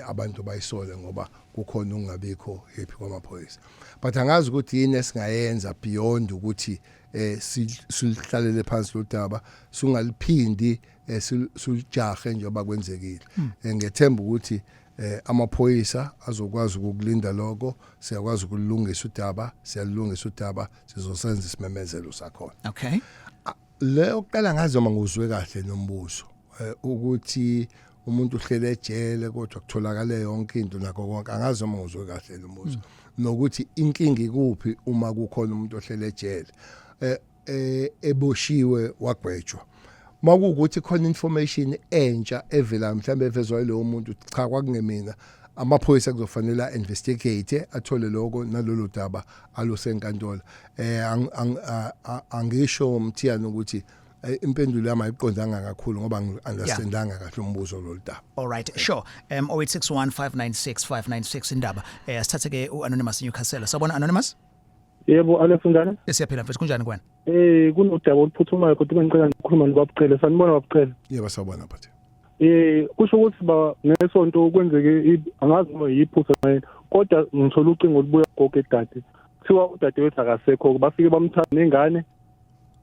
abantu bayisole ngoba kukhona ukungabikho happy kwamaphoyisa, but angazi ukuthi yini esingayenza beyond ukuthi silihlalele phansi lo daba, singaliphindi, sulijahe njengoba kwenzekile. Ngiyethemba ukuthi amaphoyisa azokwazi ukukulinda lokho. Siyakwazi ukulungisa udaba, siyalungisa udaba, sizosenza isimemezelo sakhona. Le oqala ngazi noma nguzwe kahle nombuso, ukuthi umuntu uhlele ejele kodwa kutholakale yonke into nakho konke. Angazi noma nguzwe kahle nombuso, nokuthi inkinga ikuphi uma kukhona umuntu ohlele ejele, eboshiwe, wagwetshwa. Makuwukuthi khona information entsha evela mhlambe evezwa yilowo muntu, cha, kwakungemina, amaphoyisa kuzofanele investigate, athole lokho nalolu daba alusenkantolo. Angisho, Mthiyane, ukuthi impendulo yami ayiqondanga kakhulu ngoba ngi-understandanga kahle umbuzo lolu daba. All right, sure. 0861596596 indaba. Sithathe ke uAnonymous Newcastle. Sawubona, Anonymous. Yebo, Alex, njani? Siyaphila mfethu, kunjani kwena? Kunodaba oluphuthumayo kodwa bengicela ukukhuluma nobaba Cele. Sanibona, baba Cele. Yebo, sawubona, bhuti. Kusho ukuthi ba ngesonto kwenzeke angazi noma yiphutha yini, kodwa ngithola ucingo olubuya gogo edade. Kuthiwa udadewethu akasekho, bafike bamthatha nengane.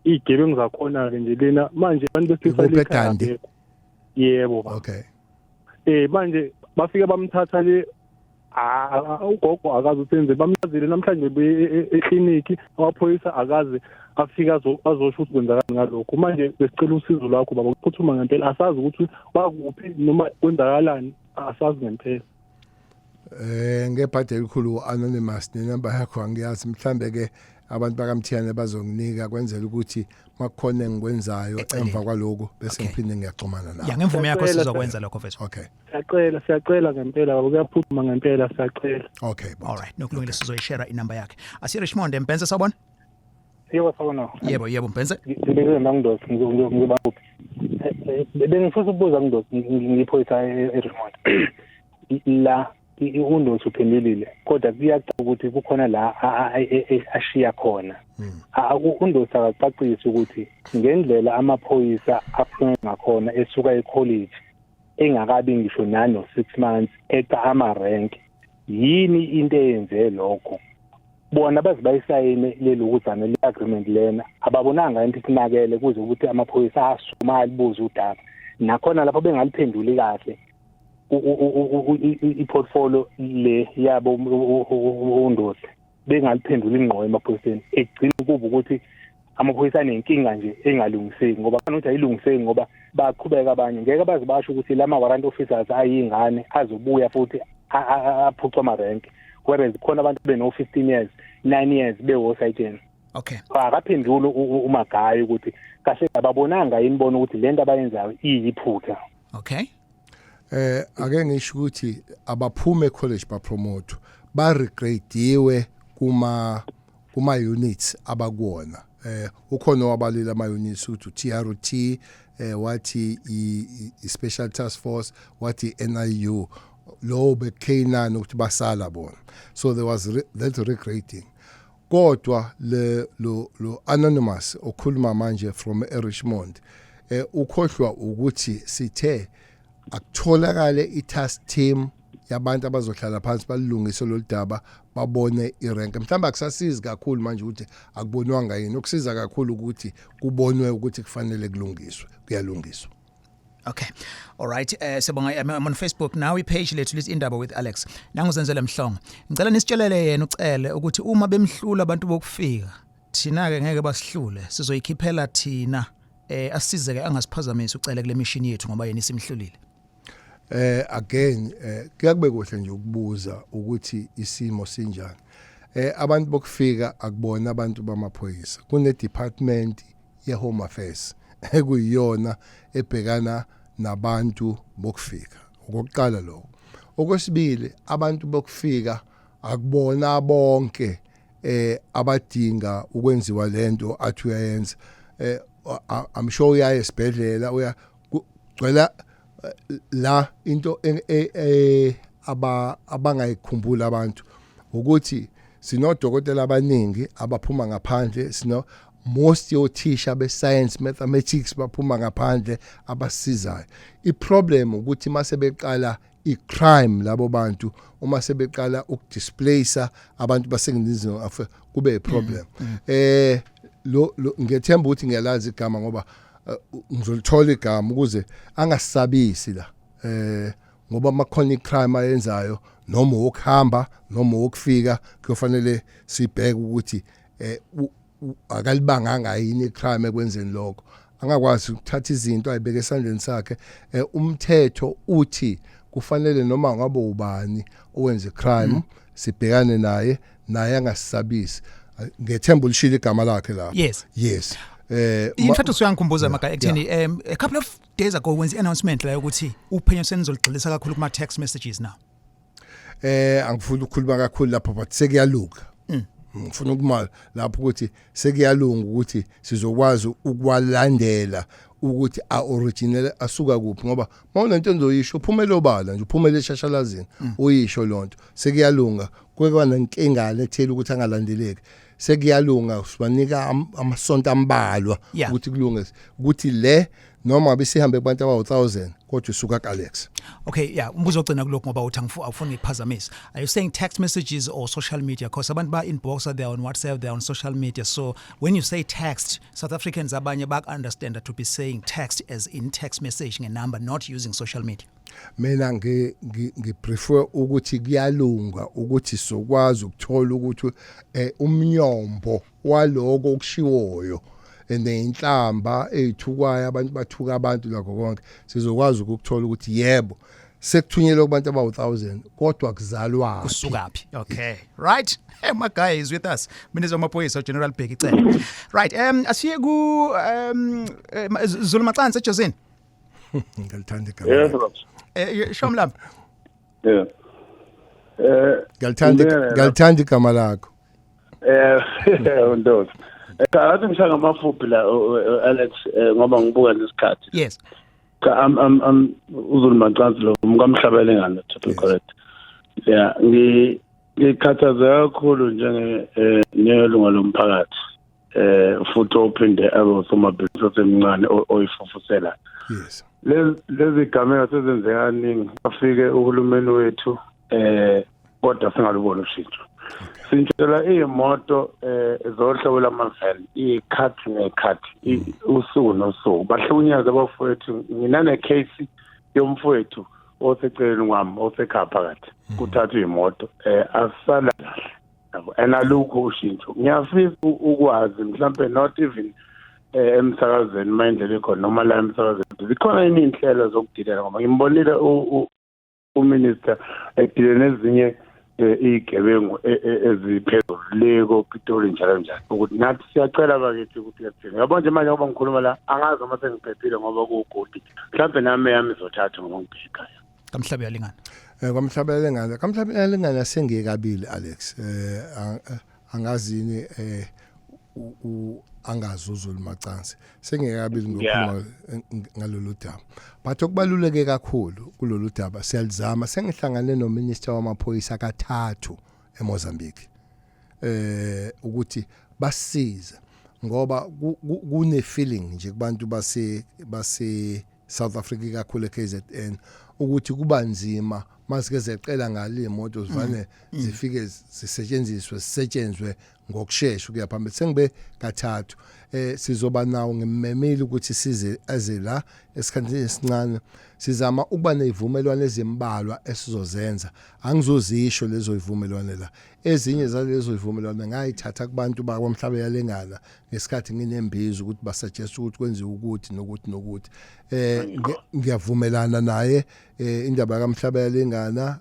Izigebengu zakhona ke nje lena manje abantu besilisa Ikuphi, lekhaya eDundee? abekho. Yebo ba. Okay. Manje bafike bamthatha le, ugogo akazi ukuthi enze, bamazile namhlanje bebuye ekliniki, amaphoyisa akaze afika azosho ukuthi kwenzakalani ngalokho. Manje besicela usizo lwakho, baba, kuphuthuma ngempela, asazi ukuthi bakuphi noma kwenzakalani, asazi ngempela. Ngebhadi elikhulu, anonymous, nenamba yakho angiyazi, mhlambe ke abantu bakaMthiyane bazonginika kwenzela ukuthi makukhona engikwenzayo Eceleni. emva kwaloko bese ngiphinde ngiyaxhumana nawe. Ya, ngemvume yakho Siyacela, sizokwenza lokho, mfethu. Okay. Siyacela, siyacela ngempela baba, kuyaphuthuma ngempela, siyacela. Okay. All right, nokulungile, sizoyishare inamba yakhe. Asiye Richmond, Mpense, sawubona. Yebo, sawubona. Yebo, Mpense. Ngibekele ngiNdosi, ngizoba kuphi? Bengifisa ukubuza ngiNdosi, ngiphoyisa eRichmond. La uNdosi uphendulile kodwa kuyacaca ukuthi kukhona la ashiya khona. UNdosi akacacisi ukuthi ngendlela amaphoyisa afuna ngakhona esuka ecollege engakabi ngisho nano 6 months eqa ama rank, yini into eyenze lokho? Bona baze bayisayine lelokuzana le agreement lena, ababonanga into isinakele kuze ukuthi amaphoyisa asuma alibuze udaba, nakhona lapho bengaliphenduli kahle i-portfolio le yabo uNdosi, bengaliphenduli ingqo emaphoyiseni. Ekugcina kuba ukuthi amaphoyisa anenkinga nje engalungiseki, ngoba kunokuthi ayilungiseki ngoba baqhubeka abanye ngeke baze basho ukuthi lama warrant officers ayingane azobuya futhi aphucwa ama-rank, whereas khona abantu beno-15 years, 9 years bewo-sergeant. Akaphenduli uMagayi ukuthi kahle ababonanga yini bona ukuthi lento abayenzayo iyiphutha. Okay. Ake ngisho ukuthi abaphume college bapromote, ba regradiwe kuma units abakuwona. Ukhona owabalile ama units ukuthi TRT, wathi i Special Task Force, wathi NIU, lo be K9, ukuthi basala bona. So there was that regrading, kodwa le lo anonymous okhuluma manje from eRichmond ukhohlwa ukuthi sithe akutholakale i-task team yabantu abazohlala phansi balungise lolu daba, babone irank. Mhlawumbe akusasizi kakhulu manje ukuthi akubonwanga yini, okusiza kakhulu ukuthi kubonwe ukuthi kufanele kulungiswe, kuyalungiswa. Okay. All right. Sibonga. I'm on Facebook now, ipage lethu lithi Indaba with Alex. Nanguzenzele Mhlongo. Ngicela nisitshelele yena uCele ukuthi uma bemhlula abantu bokufika, thina ke ngeke basihlule. Sizoyikhiphela thina. Asize ke angasiphazamisi uCele kule mission yethu ngoba yena isimhlulile. Again, kuyakube kuhle nje ukubuza ukuthi isimo sinjani. Abantu bokufika akubona abantu bamaphoyisa. Kune department ye Home Affairs ekuyiyona ebhekana nabantu bokufika. Okokuqala lokho. Okwesibili, abantu bokufika akubona bonke abadinga ukwenziwa lento athi uyayenza. I'm sure uyaye esibhedlela, uya gcwela la into abangayikhumbula abantu ukuthi sinodokotela abaningi abaphuma ngaphandle, sino most yothisha be-science, mathematics baphuma ngaphandle abasizayo. I-problem ukuthi mase beqala i-crime labo bantu, uma sebeqala ukudisplace abantu baseNingizimu Afrika, kube i-problem. Lo ngiyethemba ukuthi ngiyalazi igama ngoba ngizolithola igama ukuze angasabisi la, ngoba makhona icrime ayenzayo, noma ukuhamba noma ukufika, kuyofanele sibheke ukuthi akalibanganga yini icrime ekwenzeni lokho. Angakwazi ukuthatha izinto ayibeke esandleni sakhe. Umthetho uthi kufanele noma ngabe ubani owenze crime sibhekane naye, naye angasisabisi. Ngethemba ulishilo igama lakhe lapho. Yes. Yes. In fact usuyangikhumbuza maga ekutheni a couple of days ago wenza i-announcement la yokuthi uphenyo senizoligxilisa kakhulu kuma text messages now. Angifuni ukukhuluma kakhulu lapho, but sekuyaluka. Ngifuna ukuma lapho ukuthi sekuyalunga ukuthi sizokwazi ukwalandela ukuthi a original asuka kuphi, ngoba mawunento enzoyisho uphumele obala nje, uphumele eshashalazini, uyisho lonto. Sekuyalunga, kwekwa nenkinga lethela ukuthi angalandeleki. Sekuyalunga, sibanika amasonto ambalwa ukuthi kulunge, ukuthi le noma besihambe kubantu abawu1000 kodwa isuka kaAlex. Okay, yeah, umbuzo ogcina kulokhu, ngoba uthi awufuni ngikuphazamisa. Are you saying text messages or social media? Because abantu ba inbox, they are on WhatsApp, they are on social media. So when you say text, South Africans abanye bak understand that to be saying text as in text message nge number, not using social media. Mina ngiprefer ukuthi kuyalunga ukuthi sokwazi ukuthola ukuthi umnyombo waloko okushiwoyo nenhlamba ezithukwayo, abantu bathuka abantu, lakho konke, sizokwazi ukuthola ukuthi yebo, sekuthunyelwe kubantu abawu1000, kodwa kuzalwa Kusukaphi? Okay, right. Hey, my guy is with us, Minister wamaphoyisa, General Bheki Cele. Right, asiye ku Zulu Macansi eJosini. Ngiyalithanda igama. Yes, baba. Shomlamba. Yeah. Ngiyalithanda, ngiyalithanda igama lakho. Ndosi. Ngathi ngishaya ngamafuphi la, Alex, ngoba ngibuka nesikhathi. Yes. Cha, I'm uZulu Macansi lo umkamhlabelengane, to be correct. Yeah, ngikhathazeka kakhulu njenge nelunga lomphakathi. Futhi ophinde abe usomabhizinisi osemncane oyifufusela. Lezi gameko sezenzeka kaningi. Afike uhulumeni wethu kodwa singalubona ushintsho. Sintshela iy'moto zohlobo lama-van iy'khathi ngey'khathi, usuku nosuku. Bahlukunyezwa abafowethu. Nginane-case yomfowethu oseceleni kwami osekhaya phakathi. Kuthathwa iy'moto, asisala kahle. Yabo, and alukho ushintsho. Ngiyafisa ukwazi mhlampe, not even emsakazweni mayindlela ikhona noma la emsakazweni, zikhona yini iy'nhlelo zokudilela, ngoba ngimbonile uminister edile nezinye iy'gebengu eziphezulu le koPitoli njalo njalo, ukuthi nathi siyacela bakithi ukuthi kuyathini. Yabo nje manje ngoba ngikhuluma la, angazi noma sengiphephile ngoba kuwugodi, mhlawumbe nami yami izothathwa ngoba ngibheke ekhaya. Kamhlabe yalingana. Kwamhlaba yalingana, kamhlaba yalingana sengiyekabili, Alex. Angazini angazi uZulu Macansi, sengiyekabili ngokukhuluma ngalolu daba, but okubaluleke kakhulu kulolu daba siyalizama. Sengihlangane nominister wamaphoyisa kathathu eMozambique ukuthi basize, ngoba kune feeling nje kubantu base South Africa, kakhulu eKZN, ukuthi kuba nzima masike zeqela ngale imoto zivane zifike zisetshenziswe, sisetshenzwe ngokusheshsha ukuya phambili. Sengibe kathathu, sizoba nawo, ngimemile ukuthi size eze la esikhathini esincane. Sizama ukuba nezivumelwano ezimbalwa esizozenza, angizozisho lezo zivumelwano la. Ezinye zalezo zivumelwano ngayithatha kubantu bakwamhlaba yalengana ngesikhathi nginembizo, ukuthi basuggest ukuthi kwenziwe ukuthi nokuthi nokuthi. Ngiyavumelana naye. Indaba kamhlaba yalengana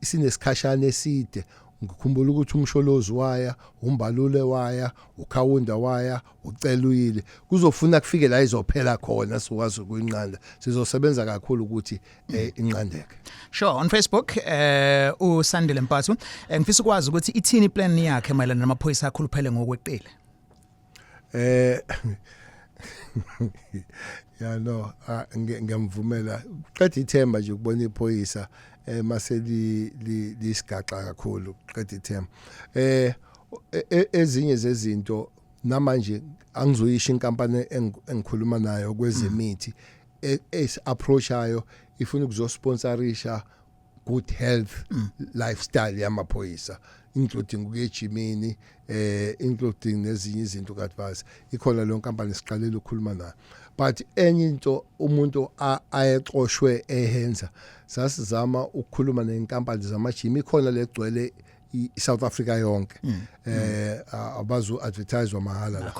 sinesikhashana eside. Ngikhumbula ukuthi uMsholozi waya, umbalule waya, uKhawunda waya, ucela uyile, kuzofuna kufike la izophela khona, sizokwazi ukuyinqanda. Sizosebenza kakhulu ukuthi inqandeke. Sure, on Facebook uSandile Mpathu, ngifisa ukwazi ukuthi ithini plan yakhe mayelana namaphoyisa akhuluphele ngokweqile. Ya, no, ngiyamvumela. Qeda ithemba nje ukubona iphoyisa mase lisigaxa kakhulu, qeda ithemba. Ezinye zezinto namanje angizoyisho inkampani engikhuluma nayo kwezemithi esi approachayo, ifuna ukuzosponsorisha good health lifestyle yamaphoyisa, including ukuya ejimini, including nezinye izinto kadvance. Ikhona leyo nkampani, siqalele ukukhuluma nayo. But enye into, umuntu ayexoshwe ehenza, sasizama ukukhuluma nenkampani zamajimi, ikhona legcwele i-South Africa yonke, abazo advertise mahala la.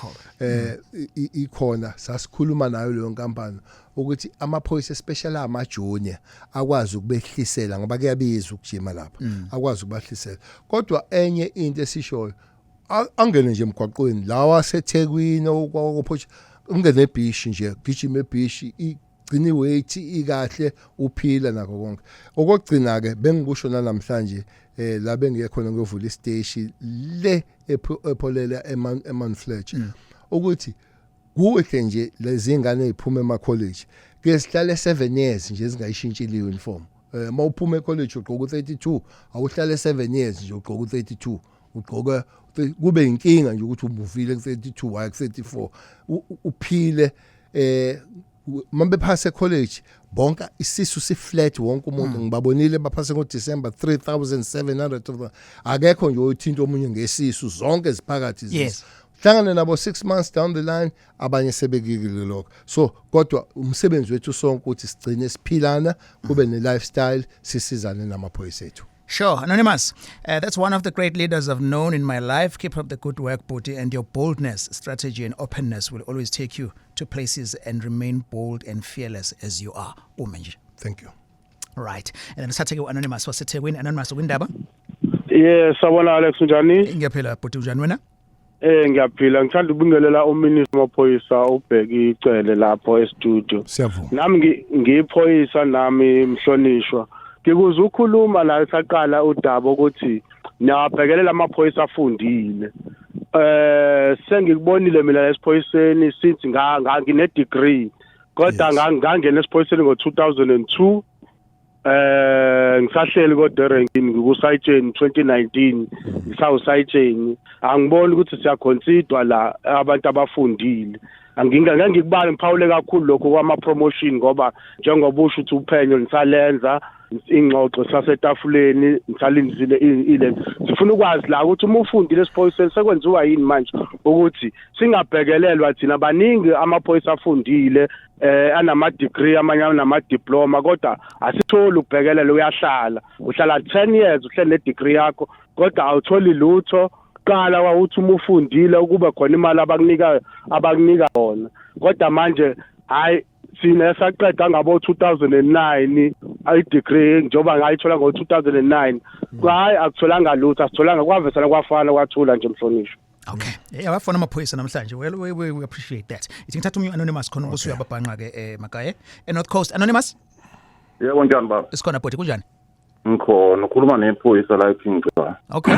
Ikhona, sasikhuluma nayo leyo nkampani ukuthi amaphoyisa, especially ama junior, akwazi ukubehlisela ngoba kuyabiza ukujima lapha, akwazi ukubahlisela. Kodwa enye into esishoyo Angene nje emgwaqweni lawa aseThekwini okwakuphosha, ungene ebhishi nje, gijima ebhishi, igcina iweight ikahle, uphila nakho konke. Okugcina ke bengikusho namhlanje la bengiye khona ngiyovula isiteshi le epholela eMount Fletcher, ukuthi kuhle nje lezi ngane eziphuma ema college ke sihlale 7 years nje zingayishintshile uniform. Mawuphuma ecollege ugqoka u32, awuhlale 7 years nje ugqoka u32, ugqoka kube inkinga nje ukuthi umuvile ku32 waya ku34. Uphile mambe phase college bonke isisu si flat wonke umuntu. Ngibabonile baphase ngo December 3700 of them. Akekho nje oyithinta omunye ngesisu, zonke ziphakathi izisu. Hlangane nabo 6 months down the line, abanye sebekikile lokho. So kodwa umsebenzi wethu sonke ukuthi sigcine siphilana, kube ne lifestyle, sisizane namaphoyisa ethu. Sure, Anonymous. That's one of the great leaders I've known in my life. Keep up the good work, Bhuti, and your boldness, strategy, and openness will always take you to places, and remain bold and fearless as you are. Umenje. Thank you. Right. And then sithathe ke Anonymous waseThekwini. Anonymous kwindaba. Yes, sawubona Alex, unjani? Ngiyaphila Bhuti, unjani wena? Ngiyaphila, ngithanda ukubingelela uminister wamaphoyisa uBheki Cele lapho e-studio. Siyavuma. Nami ngiyiphoyisa nami, mhlonishwa. Ngikuze ukhuluma la esaqala udaba ukuthi niyabhekelela amaphoyisa afundile. Sengikubonile mina la esiphoyiseni since nga ngine degree. Kodwa ngangena esiphoyiseni ngo2002, ngisahleli kodwa erenkini ngikusayitsheni 2019, ngisawusayitsheni. Angiboni ukuthi siyaconsiderwa la abantu abafundile. Anginga ngeke ngikubale, ngiphawule kakhulu lokho kwama promotion, ngoba njengoba usho ukuthi uphenyo nisalenza, ingxoxo sasetafuleni nisalindile ile. Sifuna ukwazi la ukuthi uma ufundile esiphoyiseni sekwenziwa yini manje ukuthi singabhekelelwa thina? Baningi amaphoyisa afundile, anama degree, amanye anama diploma, kodwa asitholi ukubhekelela. Uyahlala, uhlala 10 years uhleli ne degree yakho, kodwa awutholi lutho. Qala wawuthi uma ufundile ukube khona imali abakunika yona, kodwa manje hayi, thina saqeda ngabo 2009 i-degree, njengoba ngayithola ngo 2009, hayi, akutholanga lutho, asitholanga, kwavesana kwafana kwathula nje, mhlonishwa. Okay. Yeah, wafona amaphoyisa namhlanje. Well, we appreciate that. Ithi ngithatha umnye anonymous khona ukuthi uyababhanqa ke Magaye. E North Coast, anonymous. Yebo, njani baba? Isikhona bhuti, kunjani? Ngikhona, ukhuluma nephoyisa la eKing Cetshwayo. Okay.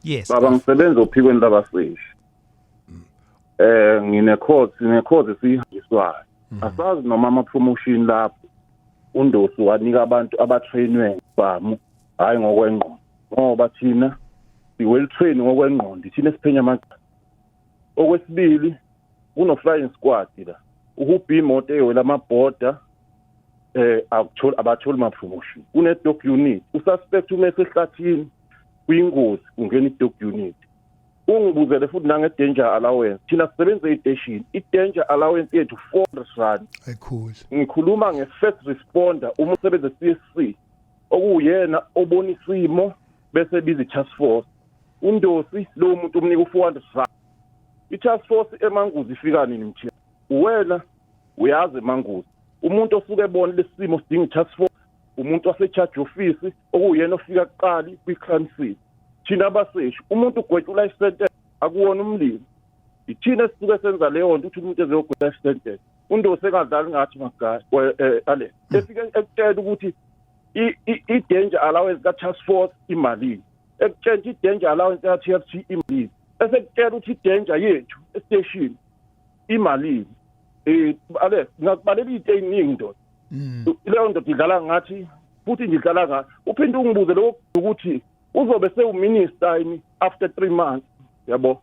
Yes. Baba, ngisebenza ophikweni labaseshi. Ngine court, sine court esihanjiswayo. Asazi noma ama promotion lapho uNdosi wanika abantu abatrainwe bamu hayi ngokwengqondo, ngoba thina si well trained ngokwengqondo, thina siphenya amacala. Okwesibili, kuno flying squad la. Uhubha imoto eyowela amabhoda, akutholi, abatholi ma promotion. Kune dog unit, ususpect uma esehlathini kuyingozi, kungena i-dog unit. Ungibuzele futhi nange danger allowance. Thina sisebenza e-station, i-danger allowance yethu R400. Ayikhulu. Ngikhuluma nge-first responder, uma usebenza CSC, okuyena obona isimo bese biza i-task force. UNdosi lo muntu umnika u-R400. I-task force eManguzi ifika nini, Mthiya? Wena uyazi eManguzi umuntu osuke ebona lesimo sidinga i-task force, umuntu wase-charge office, okuyena ofika kuqali kwi-crime scene. Thina abaseshi, umuntu ugwetshwa life sentence, akuwona umlimi, ithina esisuke senza leyo nto ukuthi umuntu ezeyogwetshwa life sentence. UNdosi engadlali ngathi Magaye ale efike ekutshela ukuthi i-danger allowance ka-task force imalini, ekutshela ukuthi i-danger allowance ka-TRT imalini, esekutshela ukuthi i-danger yethu estation imalini. Ale ngakubalela into eziningi, ndoda. Leyo ndoda idlala ngathi futhi nje idlala ngathi. Uphinde ungibuze lokho ukuthi uzobe sewuminister yini after 3 months, yabo,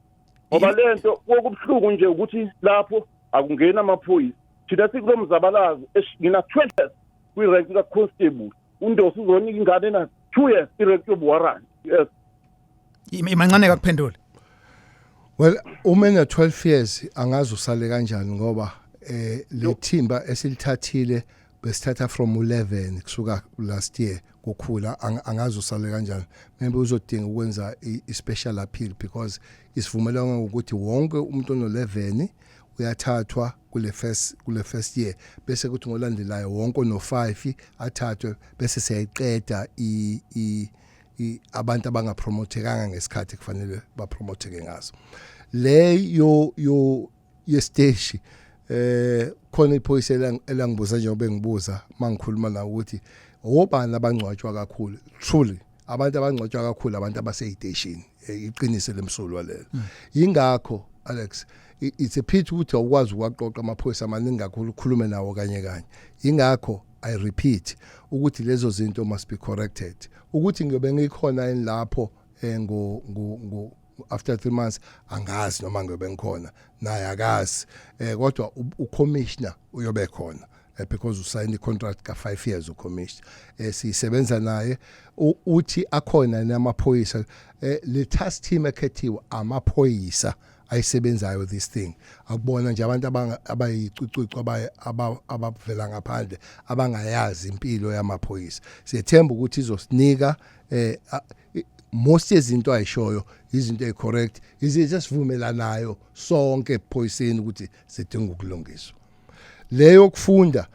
ngoba lento okubuhlungu nje ukuthi lapho akungena amaphoyisa. Thina sikulo mzabalazo, ngina 12 years kwi-rank ka-constable. UNdosi uzonika ingane na 2 years i-rank yobuwarrant, yes. Imancane kakuphendule. Well, uma ena 12 years angazi usale kanjani, ngoba le thimba esilithathile besithatha from 11 kusuka last year kukhula. Angazi usale kanjani. Maybe uzodinga ukwenza i special appeal, because isivumelwano ukuthi wonke umuntu ono11 uyathathwa kule first year, bese kuthi ngolandelayo wonke ono5 athathwe, bese siyayiqeda i i Abantu abangapromotekanga ngesikhathi kufanele bapromoteke ngaso, leyo yo yesteshi, khona iphoyisa elangibuza njengoba bengibuza mangikhuluma nawe ukuthi obani abangcwatshwa kakhulu. Truly, abantu abangcwatshwa kakhulu abantu abaseyiteshini. Iqiniso lemsulwa lelo. Ingakho, Alex, it's a pity ukuthi awukwazi ukwaqoqa amaphoyisa amaningi kakhulu, ukhulume nawo kanye kanye. Ingakho I repeat ukuthi lezo zinto must be corrected. Ukuthi ngiyobe ngikhona yini lapho ngo ngo ngo after 3 months, angazi noma ngiyobe ngikhona, naye akazi, kodwa ucommissioner uyobe khona, because usayina icontract ka 5 years ucommissioner. Sisebenza naye, uthi akhona namaphoyisa, le task team ekhethiwe amaphoyisa ayisebenzayo this thing. Akubona nje abantu abayicucucu abavela ngaphandle abangayazi impilo yamaphoyisa. Siyethemba ukuthi izosinika most yezinto ayishoyo, izinto ezicorrect, izinto esivumelanayo sonke ephoyiseni ukuthi sidinga ukulungiswa. Leyo kufunda,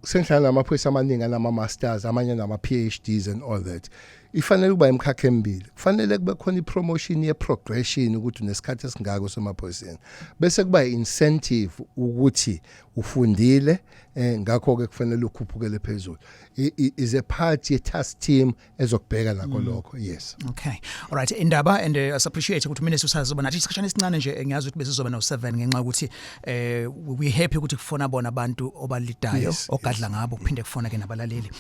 sengihlala namaphoyisa amaningi anama masters, amanye nama PhDs and all that. Ifanele kuba imikhakha emibili. Kufanele kube khona ipromotion ye progression, ukuthi unesikhathi esingako semaphoyiseni, bese kuba incentive ukuthi ufundile, ngakho ke kufanele ukhuphukele phezulu. Is a part ye task team ezokubheka nakho lokho, yes. Okay. All right, indaba and appreciate ukuthi minister usazoba nathi isikhashana esincane nje. Ngiyazi ukuthi besizoba no 7 ngenxa ukuthi we happy ukuthi kufona bona abantu obalidayo ogadla ngabo, kuphinde kufona ke nabalaleli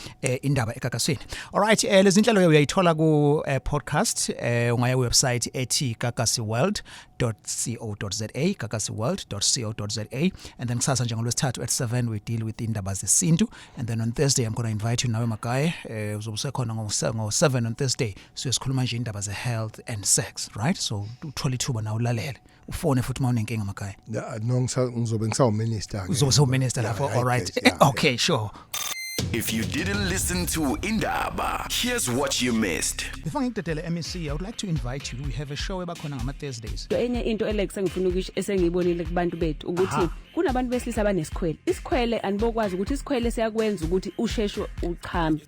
indaba egagasini. All right, lezi inhlelo uyayithola ku podcast. Ungaya ku website ethi gagasiworld.co.za, gagasiworld.co.za, and then kusasa njengolwesithathu at 7 we deal with indaba zesintu, and then on Thursday I'm going to invite you nawe Magaye, uzobe usekhona ngo 7 on Thursday, so sikhuluma nje indaba ze health and sex, right? So uthola ithuba na ulalele, ufone futhi mawunenkinga, Magaye. Yeah, no, ngizobe ngisawu minister ke. Uzobe sewuminister lapho. Yeah, all right. Yeah. Okay, sure. If you didn't listen to Indaba, here's what you missed. Before ngikudedele, MEC, I would like to invite you. We have a show ebakhona ngama Thursdays. Enye into, Alex, engifuna ukusho esengiyibonile kubantu bethu ukuthi kunabantu besilisa abanesikhwele. Isikhwele, anibokwazi ukuthi isikhwele siyakwenza ukuthi usheshe uchame.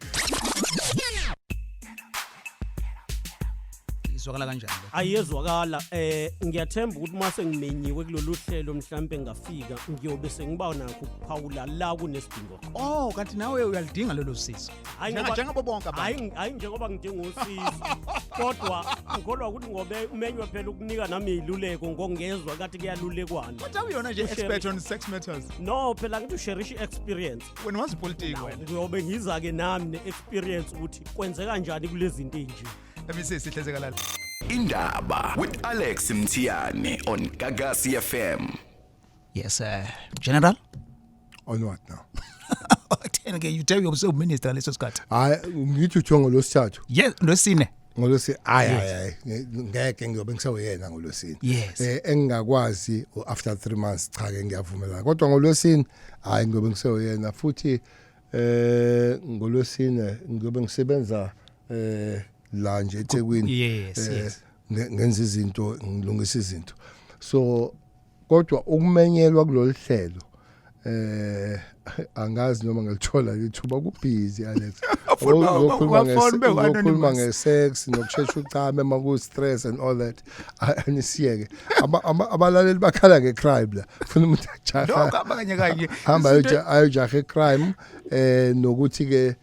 Izwakala kanjani le? Ayezwakala. Ngiyathemba ukuthi mase ngimenyiwe kulolu hlelo, mhlambe ngafika, ngiyobe sengiba nakho ukuphawula la kunesidingo. Oh, kanti nawe uyalidinga lelo sizo? Hayi, Njengabo bonke abantu. Hayi, njengoba ngidinga usizo, kodwa ngikholwa ukuthi ngobe umenywe phela ukunika nami iluleko, ngongezwa kathi kuyalulekwana. Kodwa awuyona nje expert on sex matters. No, phela ngithi usharisha i-experience. Wena wazi ipolitiki wena. Ngiyobe ngiza-ke nami ne-experience ukuthi kwenzeka njani kulezi zinto ey'nje. MEC, sihleze kalala. Indaba with Alex Mthiyane on Gagasi FM. Yes, general. On what now? Then ke you tell yourself minister leso sikhathi. Hayi, ngithi uthiwa ngolwesithathu. Yes, lwesine. Ngolwesine, hayi hayi hayi, ngeke, ngiyobe ngisawuyena ngolwesine. Engingakwazi after 3 months, cha ke, ngiyavumelana, kodwa ngolwesine hayi, ngiyobe ngisewuyena futhi. Ngolwesine ngiyobe ngisebenza la nje eThekwini. Ngenza izinto, ngilungisa izinto, so kodwa ukumenyelwa kulolu hlelo, angazi noma ngalithola ithuba, kubhizi, Alex. Ungafoni ube Uzokhuluma anonymous. ngesex nokushesha uchame maku stress and all that. Anisiyeke, abalaleli bakhala ngecrime la, funa umuntu ajaha. Lokho abanye kanye. Hamba ayojaha icrime, nokuthi ke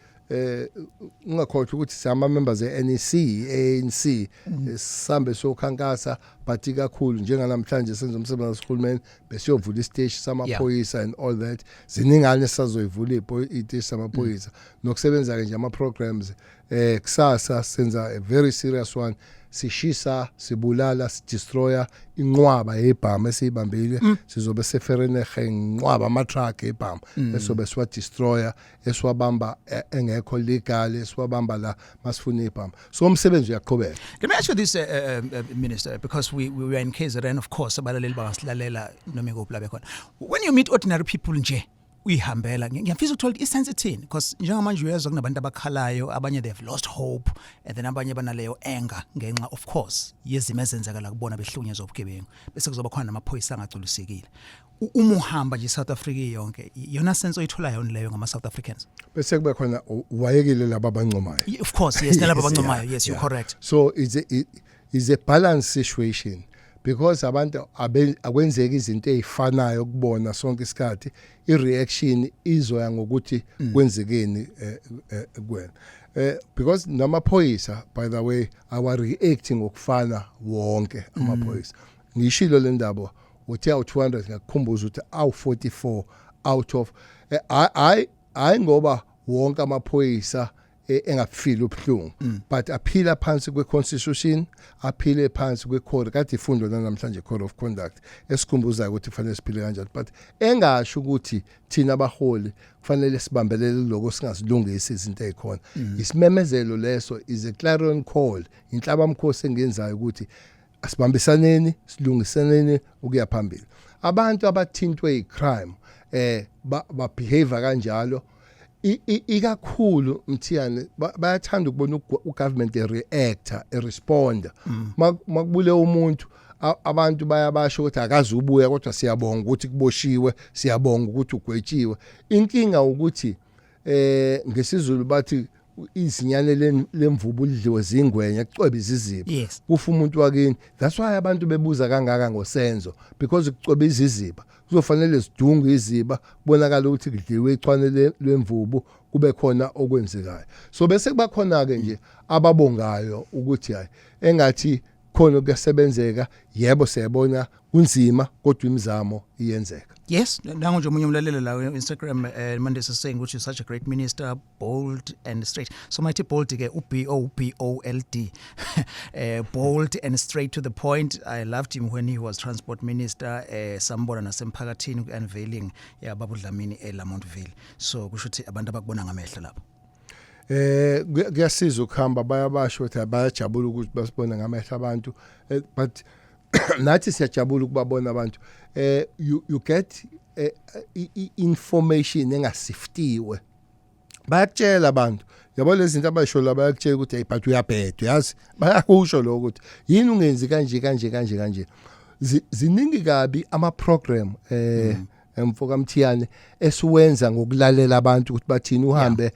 ungakhohlwa ukuthi siyama members e-NEC, ANC, sambe sokhankasa, but kakhulu njenganamhlanje senza umsebenzi wahulumeni, besiyovula isiteshi samaphoyisa and all that. Ziningane sisazoyivula iteshi samaphoyisa nokusebenza ke nje ama programs. Kusasa senza a very serious one, sishisa, sibulala, sidestroya inqwaba yebhamu esiyibambile. Sizobe seVereeniging, inqwaba ama truck ebhamu esobe siwa destroyer, esiwabamba engekho legal, esiwabamba la masifuna ibhamu. So umsebenzi uyaqhubeka. Let me ask you this, Minister, because we were in KZN, of course, abalaleli bangasilalela noma ikuphi la bekhona. When you meet ordinary people nje, Uyihambela, ngiyafisa ukuthola ukuthi isense ithini, because njengamanje uyezwa kunabantu abakhalayo, abanye they have lost hope, and then abanye banaleyo anger ngenxa, of course, yezimo ezenzakala kubona behlukunyezwa ubugebengu, bese kuzoba khona namaphoyisa angagculisekile. Uma uhamba nje South Africa yonke, iyona sense oyitholayo leyo ngama South Africans? Bese kube khona wayekile laba abancomayo. Of course, yes, nalabo abancomayo, yes, you're correct. So it's a balance situation because abantu akwenzeki izinto ezifanayo kubona sonke isikhathi. I-reaction izoya ngokuthi kwenzekeni kuwena, because namaphoyisa, by the way, awa react ngokufana wonke amaphoyisa. Ngishilo le ndaba uthi awu 200, ngakukhumbuza ukuthi awu 44 out of hayi hayi, ngoba wonke amaphoyisa engafili ubuhlungu, but aphila phansi kwe-constitution, aphile phansi kwe-code kade ifundwa namhlanje, code of conduct esikhumbuzayo ukuthi kufanele siphile kanjani, but engasho ukuthi thina abaholi kufanele sibambelele lokho, singazilungisi izinto ezikhona. Isimemezelo leso is a clarion call, inhlabamkhosi engenzayo ukuthi asibambisaneni, silungisaneni ukuya phambili. Abantu abathintwe icrime ba behave kanjalo ikakhulu Mthiyane, bayathanda ukubona ugovernment reactor, responder. Makubule umuntu, abantu bayabasho ukuthi akaze ubuya, kodwa siyabonga ukuthi kuboshiwe, siyabonga ukuthi ugwetshiwe. Inkinga ukuthi ngesiZulu bathi izinyane lemvubu lidliwe zingwenya, kucwebe iziziba. Kufa umuntu wakini. That's why abantu bebuza kangaka ngoSenzo, because kucwebe iziziba, kuzofanele sidunge iziba, kubonakala ukuthi kudliwe ichwane lemvubu, kube khona okwenzekayo. So bese kuba khona ke nje ababongayo ukuthi hayi, engathi khona kuyasebenzeka. Yebo, siyabona kunzima, kodwa imizamo iyenzeka. Yes, nangu nje omunye umlaleli la Instagram, Mandisa, saying ukuthi you're such a great minister, bold and straight. So mighty bold ke u B O B O L D. Bold and straight to the point. I loved him when he was transport minister, sambona nasemphakathini ku unveiling yababa uDlamini eLamontville. So kusho ukuthi abantu abakubona ngamehlo lapho. Kuyasiza ukuhamba, bayabasho ukuthi bayajabula ukuthi basibone ngamehlo abantu, but nathi siyajabula ukubabona abantu. You get information engasiftiwe. Bayakutshela abantu, yabo, lezi zinto abayisho la, bayakutshela ukuthi hey, but uyabheda, yazi, bayakusho lokho ukuthi yini ungenzi kanje kanje kanje kanje. Ziningi kabi ama program, emfoka Mthiyane, esiwenza ngokulalela abantu ukuthi bathini, uhambe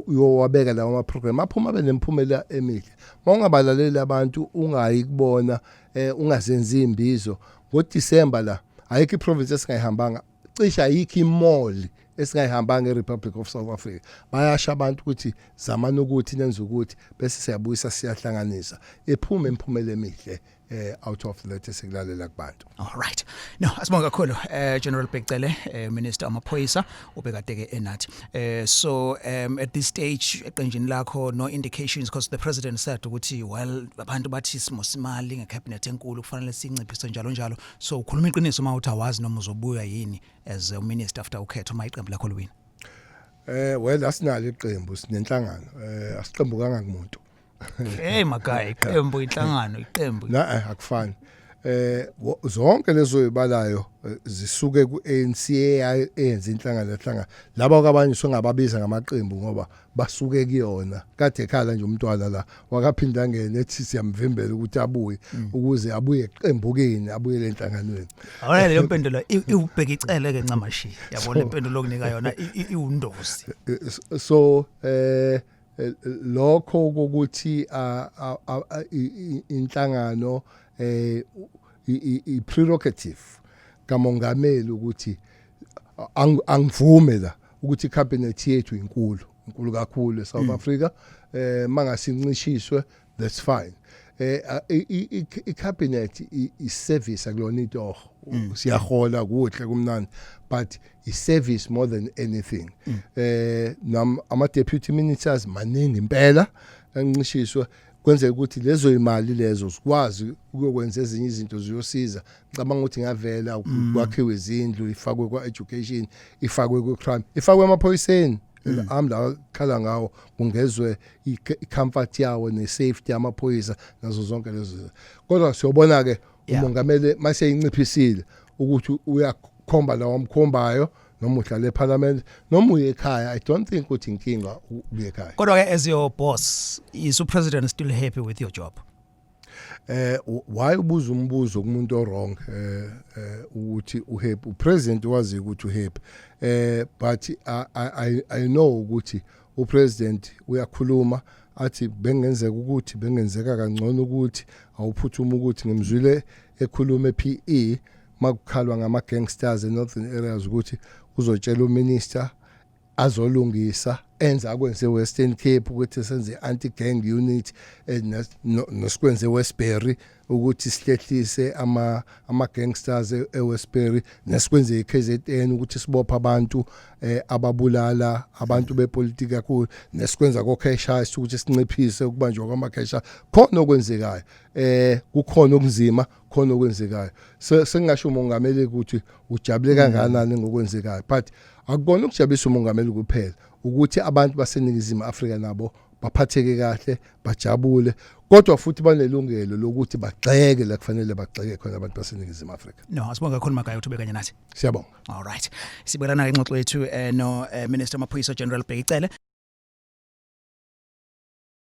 uyowabeka lawo ama program, aphuma abe nemphumela emihle. Mawungabalaleli abantu, ungayi kubona, ungazenzi imbizo ngoDecember la, ayikho iprovince esingayihambanga, cishe ayikho imall esingayihambanga eRepublic of South Africa. Bayasha abantu ukuthi zamani ukuthi nenze ukuthi, bese siyabuyisa, siyahlanganisa, ephume imphumela emihle out of that esikulalela kubantu. All right. No, asibonga kakhulu General Bheki Cele, Minister amaphoyisa, ubekade ke enathi. So at this stage eqenjini lakho, no indications, because the president said ukuthi, well, abantu bathi isimo simali ngecabinet enkulu kufanele sinciphise njalo njalo. So ukhuluma iqiniso mawuthi awazi noma uzobuya yini as a minister after ukhetho uma iqembu lakho liwina? Well, asinalo iqembu, sinenhlangano. Asiqembu kangakumuntu. Hey magai, iqembu inhlangano, iqembu. Na akufani. Zonke lezo ibalayo zisuke ku-ANC eyenza inhlangano ehlangana. Laba kwabanye songababiza ngamaqembu ngoba basuke kuyona. Kade ekhala nje umntwana la wakaphinda ngene ethi siyamvimbela ukuthi abuye, ukuze abuye eqembukeni, abuyele enhlanganweni. Awona leyo mpendulo iwuBheki Cele ke ncamashi. Yabona, impendulo okunika yona iwundosi. So lokho kokuthi inhlangano i prerogative kamongameli ukuthi angivume la ukuthi icabinet yethu inkulu, inkulu kakhulu eSouth Africa, mangasincishiswe, that's fine. I-cabinet i-service, akulona itoho. Siyahola kuhle, kumnandi, but i-service more than anything. Nam ama deputy ministers maningi impela, ancishiswe kwenzeka ukuthi lezo imali lezo sikwazi ukuyokwenza ezinye izinto ziyosiza. Ngicabanga ukuthi ngavela kwakhiwe izindlu, ifakwe kwa education, ifakwe ku crime, ifakwe emaphoyiseni ami la khala ngawo, kungezwe i-comfort yawo ne-safety yamaphoyisa nazo zonke lezo zinto. Kodwa siyobona ke umongameli mase yinciphisile ukuthi uyakhomba lawa amkhombayo. noma uhlala eParliament noma uye ekhaya, I don't think ukuthi inkinga ubuye ekhaya. Kodwa ke, as your boss, is upresident still happy with your job? Why ubuza umbuzo kumuntu o-wrong ukuthi uhappy? Upresident wazi ukuthi uhappy, but I know ukuthi upresident uyakhuluma athi bengenzeka ukuthi bengenzeka kangcono, ukuthi awuphuthuma, ukuthi ngimzwile ekhuluma ePE makukhalwa ngama gangsters e Northern areas, ukuthi uzotshela uminister azolungisa, enza akwenze Western Cape, ukuthi senze anti gang unit, nosikwenze Westbury, ukuthi sihlehlise ama gangsters eWestbury, nesikwenze eKZN, ukuthi sibopha abantu ababulala abantu bepolitiki kakhulu, nesikwenza ko cash heist, ukuthi sinciphise ukubanjwa kwama cash. Khona okwenzekayo, kukhona okunzima, khona okwenzekayo. Sengingasho umongameli ukuthi ujabule kangakanani ngokwenzekayo, but akubona ukujabulisa umongameli kuphela, ukuthi abantu baseNingizimu Afrika nabo baphatheke kahle, bajabule, kodwa futhi banelungelo lokuthi bagxeke la kufanele bagxeke khona abantu baseNingizimu Afrika. No, asibonge kakhulu, Magaye, ukuthi ube kanye nathi. Siyabonga. All right, sibelana ingxoxo yethu no Minister Maphoyisa, General Bheki Cele.